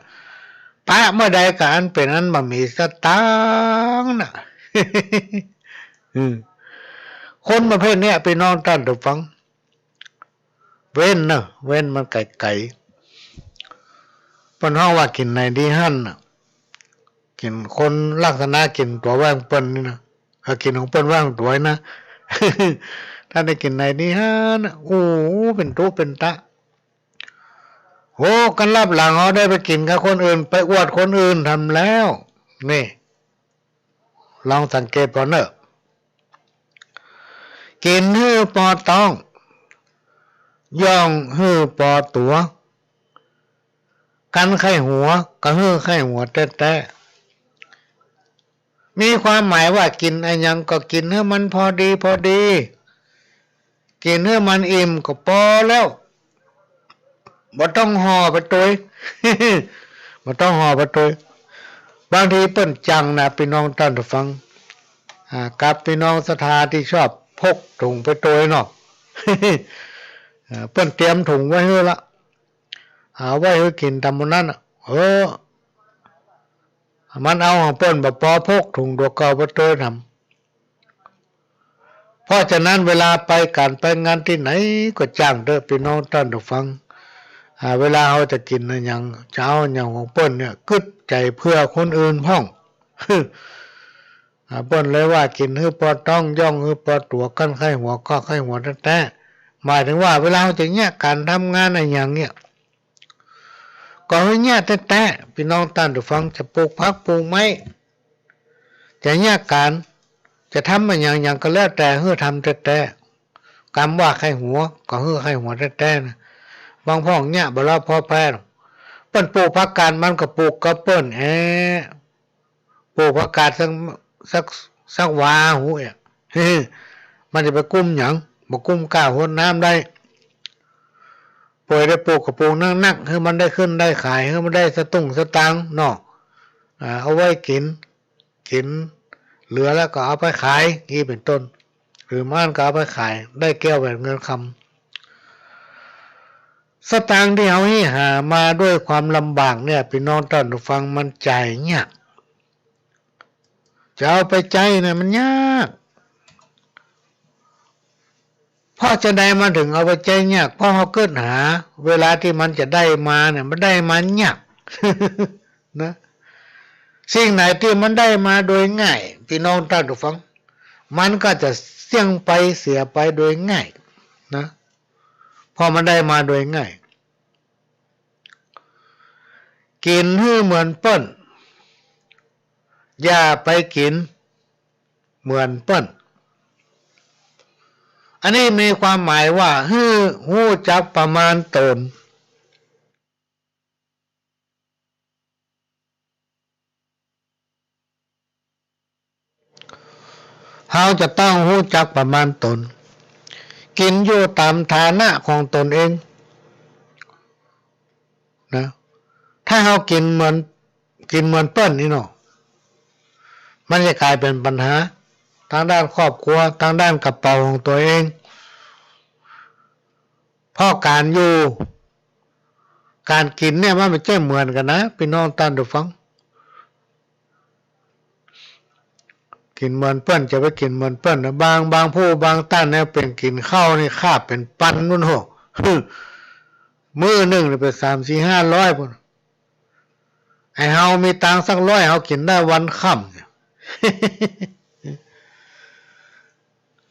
ปะเมื่อใดก็อันเป๋นอันบ่มีสตางค์น่ะ อืม คนประเภทเนี้ย ปี้น้องต้านผู้ฟัง เว้นเน่อ เว้นมันไก๋ๆ เปิ้นฮ้องว่ากิ๋นไหนดีหั้นน่ะ กิ๋นคนลักษณะกิ๋นตั๋วไว้ของเปิ้นนี่นะ เออ กิ๋นของเปิ้นไว้ของตั๋วนะ ถ้าได้กิ๋นไหนดีหั้นน่ะ โอ้ เป๋นตุ๊เป๋นตะ โอ้ กั๋นลับหลังเฮาได้ไปกิ๋นกับคนอื่น ไปอวดคนอื่นทำแล้ว นี่ ลองสังเกตผ่อเน่อ กิ๋นหื้อปอต๊อง ย่องหื้อปอตั๋ว กั๋นใค่หัว ก็หื้อใค่หัวแต๊ๆ มีความหมายว่ากิ๋นอะหยังก็กิ๋นหื้อมันพอดีพอดี กิ๋นหื้อมันอิ่มก็ปอแล้ว บ่ต้องห่อไปตวย บ่ต้องห่อไปตวย บางทีเปิ้นจังนะ ปี้น้องต้านผู้ฟัง อ่า กับปี้น้องศรัทธาตี้ชอบพกถุงไปตวยเนาะ เอ่อ เปิ้นเตรียมถุงไว้หื้อละ เอาไว้หื้อกิ๋นต๋ามมื้อนั้นน่ะ เออ มันเอาของเปิ้นบ่ปอ พกถุงตั๋วเก่าไปตวยทำ เพราะฉะนั้นเวลาไปก๋านไปงานตี้ไหนก็จ้างเต๊อะ ปี้น้องต้านผู้ฟัง อ่า เวลาเฮาจะกิ๋นอะหยัง จะเอาอะหยังของเปิ้นเนี่ย กึ๊ดใจ๋เผื่อคนอื่นพ่อง อ่า เปิ้นเลยว่ากิ๋นหื้อปอต๊อง ย่องหื้อปอตั๋ว กั๋นใค่หัว ก็ใค่หัวแต๊ๆ หมายเถิงว่าเวลาเฮาจะเยียะก๋านทำงานอะหยังเนี่ย ก็หื้อเยียะแต๊ๆ ปี้น้องต้านผู้ฟัง จะปลูกผักปลูกไม้ จะเยียะก๋าน จะทำอะหยังหยังก็แล้วแต่ หื้อทำแต๊ๆ กำว่าใค่หัว ก็หื้อใค่หัวแต๊ๆ นะ บางพ่องเยียะบ่รอบคอบแป๊หรอก เปิ้นปลูกผักกาด มันก็ปลูกกับเปิ้นแอะ ปลูกผักกาดสัก สัก สักวาหู้อะ มันจะไปกุ้มหยัง บ่กุ้มก้าหดน้ำได้ ป่วยได้ปลูกก็ปลูกนักๆ หื้อมันได้ขึ้นได้ขาย หื้อมันได้สตุ้งสตางค์เนาะ อ่า เอาไว้กิ๋น กิ๋นเหลือแล้วก็เอาไปขาย อี้เป๋นต้น หรือบ่อั้นก็เอาไปขาย ได้แก้วแหวนเงินคำ สตางค์ตี้เฮาเหียหามาด้วยความลำบากเนี่ย ปี้น้องต้านผู้ฟัง มันใจ๊ยาก จะเอาไปใจ๊เนี่ยมันยาก เพราะจาใดมันเถิงเอาไปใจ๊ยาก เพราะเฮากึ๊ดหา เวลาตี้มันจะได้มาเนี่ย มันได้มายาก นะ สิ่งไหนตี้มันได้มาโดยง่าย ปี้น้องต้านผู้ฟัง มันก็จะเสี้ยงไปเสียไปโดยง่ายนะ เพราะมันได้มาโดยง่าย กิ๋นหื้อเหมือนเปิ้น อย่าไปกิ๋นเหมือนเปิ้น อันนี้มีความหมายว่า หื้อฮู้จักประมาณต๋น เฮาจะต้องฮู้จักประมาณต๋น กิ๋นอยู่ต๋ามฐานะของต๋นเองนะ ถ้าเฮากิ๋นเหมือน กิ๋นเหมือนเปิ้นนี่เนาะ มันจะก๋ายเป๋นปัญหาตางด้านครอบครัว ตางด้านกระเป๋าของตั๋วเอง เพราะก๋านอยู่ ก๋านกิ๋นเนี่ยมันบ่ใจ้เหมือนกั๋นนะ ปี้น้องต้านผู้ฟัง กิ๋นเหมือนเปิ้น จะไปกิ๋นเหมือนเปิ้นนะ บาง บางผู้บางต้านเนี่ยเป๋นกิ๋นข้าวนี่ค่าเป๋นปันปู้นโห มื้อนึ่งนี่เป๋นสามสี่ห้าร้อยปู้น ไอ้เฮามีตังค์สักร้อย เฮากิ๋นได้วันค่ำเนี่ย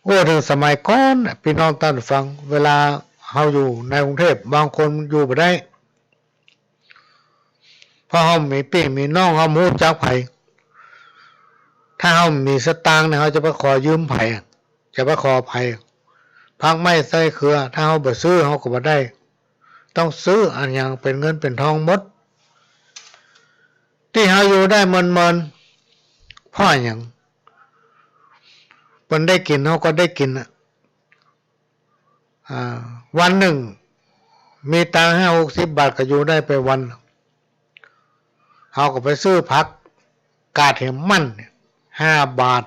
โอ้ เถิงสมัยก่อนน่ะ ปี้น้องต้านผู้ฟัง เวลาเฮาอยู่ในกรุงเทพฯ บางคนอยู่บ่ได้ เพราะเฮามีปี้มีน้อง เฮาบ่ฮู้จักใผ ถ้าเฮามีสตางค์เนี่ย เฮาจะไปขอยืมใผ จะไปขอใผ ผักไม้ไส้เขือ ถ้าเฮาบ่ซื้อ เฮาก็บ่ได้ ต้องซื้อ อะหยังเป๋นเงินเป๋นทองหมด ตี้เฮาอยู่ได้เมินๆ เพราะอะหยัง เปิ้นได้กิ๋น เฮาก็ได้กิ๋นน่ะ อ่า วันนึ่งมีตังค์ห้าหกสิบบาท ก็อยู่ได้ไปวัน เฮาก็ไปซื้อผักกาดเหียมันเนี่ย ห้าบาท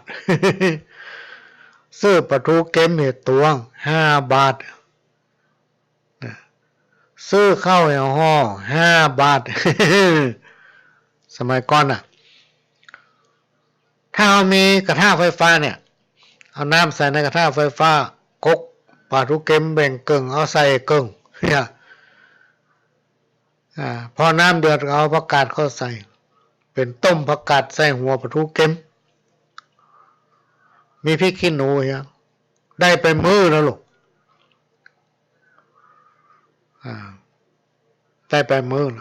ซื้อป๋าทูเก็มเหียตวง ห้าบาท นะ ซื้อข้าวเหียห่อ ห้าบาท สมัยก่อนน่ะ ถ้าเฮามีกระทะไฟฟ้าเนี่ย เอาน้ำใส่ในกระทะไฟฟ้า กกป๋าทูเก็มแบ่งเกิ่ง เอาใส่เกิ่ง เนี่ย อ่า พอน้ำเดือดก็เอาผักกาดเข้าใส่ เป๋นต้มผักกาดใส่หัวป๋าทูเก็ม มีพริกขี้หนูเหีย ได้ไปมื้อแล้วลูก อ่า ได้ไปมื้อแ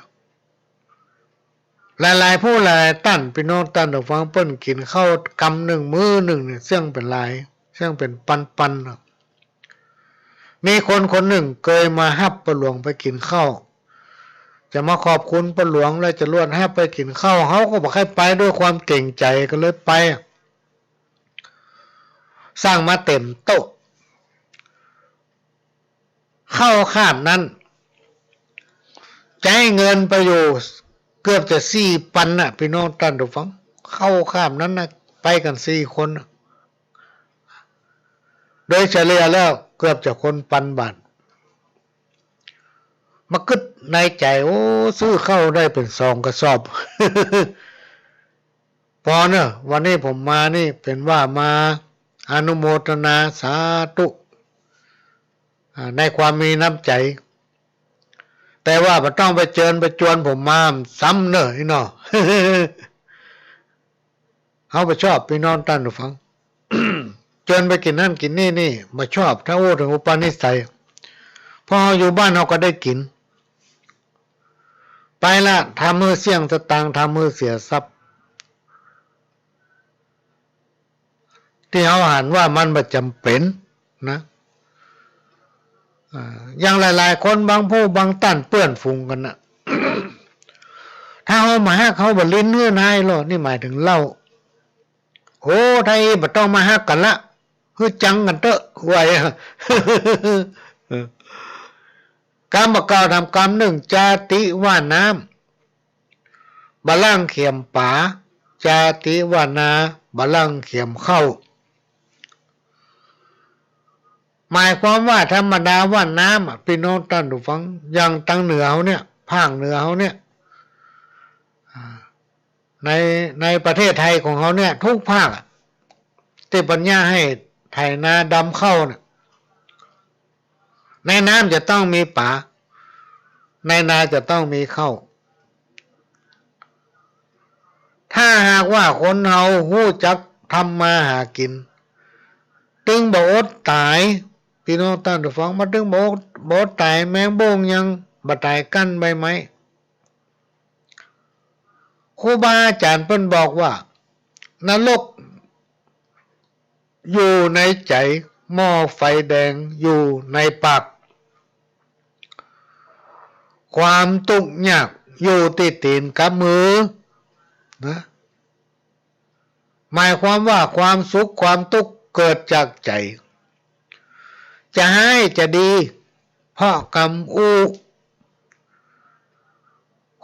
ล้ว หลายๆ ผู้หลายๆ ต้าน ปี้น้องต้านผู้ฟัง เปิ้นกิ๋นข้าวกำนึ่งมื้อนึ่งเนี่ย เสี้ยงเป๋นหลาย เสี้ยงเป๋นปันๆ เนาะ มีคนคนนึ่งเกยมาฮับป้าหลวงไปกิ๋นข้าว จะมาขอบคุณป้าหลวง แล้วจะลวดฮับไปกิ๋นข้าว เฮาก็บ่ใค่ไป ด้วยความเกรงใจ๋ ก็เลยไป สั่งมาเต๋มโต๊ะ ข้าวคาบนั้น ใจ๊เงินไปอยู่เกือบจะสี่ปันน่ะ ปี้น้องต้านผู้ฟัง ข้าวคาบนั้นน่ะ ไปกั๋นสี่คนน่ะ โดยเฉลี่ยแล้วเกือบจะคนปันบาท มากึ๊ดในใจ๋ โอ้ ซื้อข้าวได้เป๋นสองกระสอบ ปอเน่อ วันนี้ผมมานี่เป๋นว่ามาอนุโมทนาสาธุ อ่า ในความมีน้ำใจ๋ แต่ว่าบ่ต้องไปเจิญไปจวนผมมาซ้ำเน่อ อี้เนาะ เฮาบ่ชอบ ปี้น้องต้านผู้ฟัง เจิญไปกิ๋นหั้นกิ๋นนี่นี่ บ่ชอบ ถ้าอู้เถิงอุปนิสัย พอเฮาอยู่บ้านเฮาก็ได้กิ๋น ไปละ ทำหื้อเสี้ยงสตางค์ ทำหื้อเสียทรัพย์ ตี้เฮาหันว่ามันบ่จ๋ำเป๋นนะ อ่า อย่างหลายๆ คน บางผู้บางต้านเปื้อนฝูงกั๋นน่ะ ถ้าเฮาบ่ฮัก เฮาบ่ลิ้นหื้อนายลอ นี่หมายเถิงเหล้า โอ้ ถ้าอี้บ่ต้องมาฮักกั๋นละ หื้อจังกั๋นเต๊อะ ว่าอะ กำบ่าเก่าทำกำนึ่ง จาติว่าน้ำ บ่าล่างเขียมป๋า จาติว่านา บ่าล่างเขียมข้าว หมายความว่าธรรมดาว่าน้ำอะ ปี้น้องต้านผู้ฟัง อย่างตางเหนือเฮาเนี่ย ภาคเหนือเฮาเนี่ย อ่า ใน ในประเทศไทยของเฮาเนี่ย ทุกภาคอะ ตี้ปั๋ญญาหื้อไถนาดำข้าวเนี่ย ในน้ำจะต้องมีป๋า ในนาจะต้องมีข้าว ถ้าหากว่าคนเฮาฮู้จักทำมาหากิ๋น ตึงบ่อดต๋าย ปี้น้องต้านผู้ฟัง มันตึงบ่อด บ่อดต๋าย แมงบ้งยังบ่ต๋ายกั้นใบไม้ ครูบาอาจ๋ารย์เปิ้นบอกว่า นรกอยู่ในใจ๋ หม้อไฟแดงอยู่ในปาก ความตุ๊กข์ยากอยู่ตี้ตี๋นกับมือ นะ หมายความว่าความสุขความตุ๊กข์เกิดจากใจ๋ จะฮ้ายจะดี เพราะกำอู้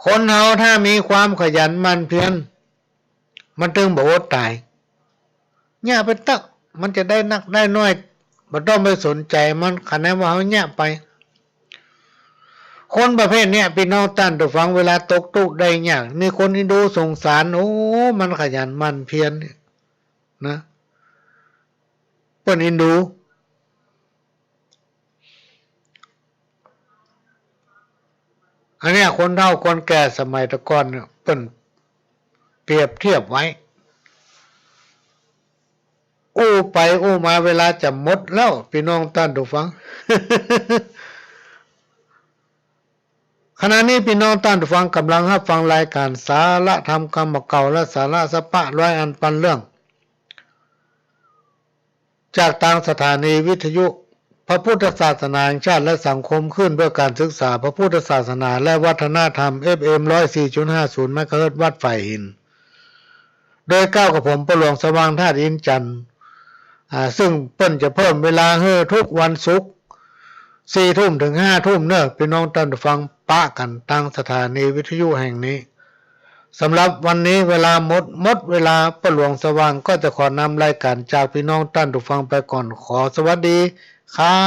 คนเฮาถ้ามีความขยันหมั่นเพียร มันตึงบ่อดต๋าย เยียะไปเต๊อะ มันจะได้นักได้น้อย บ่ต้องไปสนใจ๋มัน คะแนนว่าเฮาเยียะไป คนประเภทเนี้ย ปี้น้องต้านผู้ฟัง เวลาตกตุ๊กข์ได้ยาก นี่คนเอ็นดูสงสาร โอ้ มันขยันหมั่นเพียรเนี่ยนะ เปิ้นเอ็นดู อันเนี้ยคนเฒ่าคนแก่สมัยแต่ก่อนเนี่ย เปิ้นเปรียบเทียบไว้ อู้ไปอู้มาเวลาจะหมดแล้ว ปี้น้องต้านผู้ฟัง ขณะนี้ปี้น้องต้านผู้ฟังก่ำลังฮับฟังรายก๋านสาระธรรมกำเก่า และสาระสะป๊ะร้อยอันปันเรื่อง จากตางสถานีวิทยุพระพุทธศาสนาแห่งชาติและสังคมคลื่นเพื่อการศึกษาพระพุทธศาสนาและวัฒนธรรม เอฟเอ็ม ร้อยสี่จุดห้าศูนย์ เมกะเฮิรตซ์ วัดฝายหิน โดยเกล้ากับผมป้อหลวงสว่างธาตุอินทร์จันทร์ อ่า ซึ่งเปิ้นจะเพิ่มเวลาหื้อทุกวันศุกร์ สี่ทุ่มเถิงห้าทุ่มเนาะ ปี้น้องต้านผู้ฟัง ปะกั๋นตางสถานีวิทยุแห่งนี้ สำหรับวันนี้เวลาหมด หมดเวลา ป้อหลวงสว่างก็จะขอนำรายก๋านจากปี้น้องต้านผู้ฟังไปก่อน ขอสวัสดีครั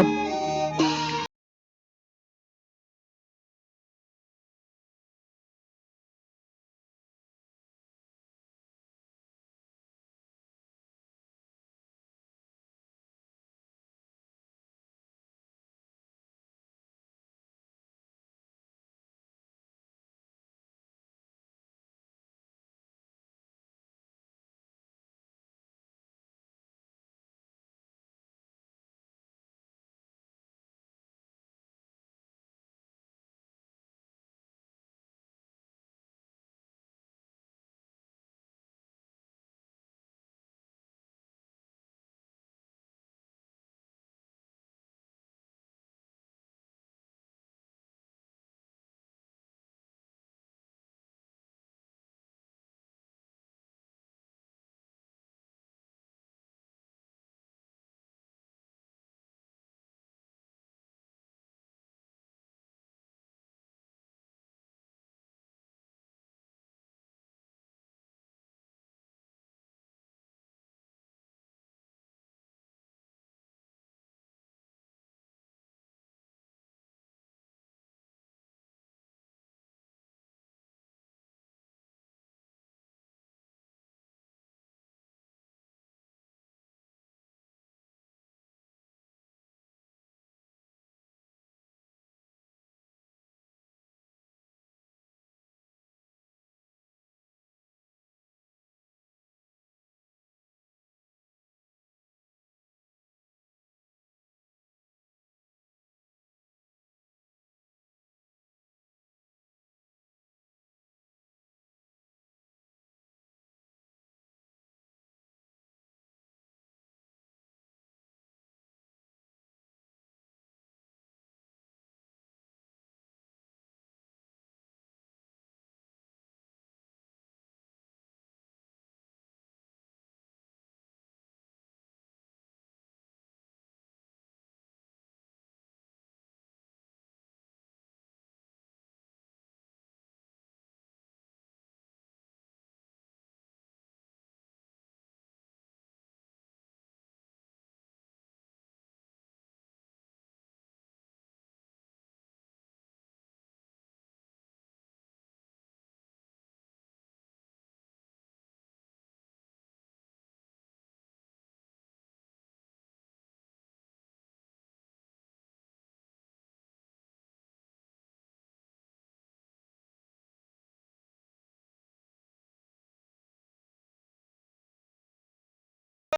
บ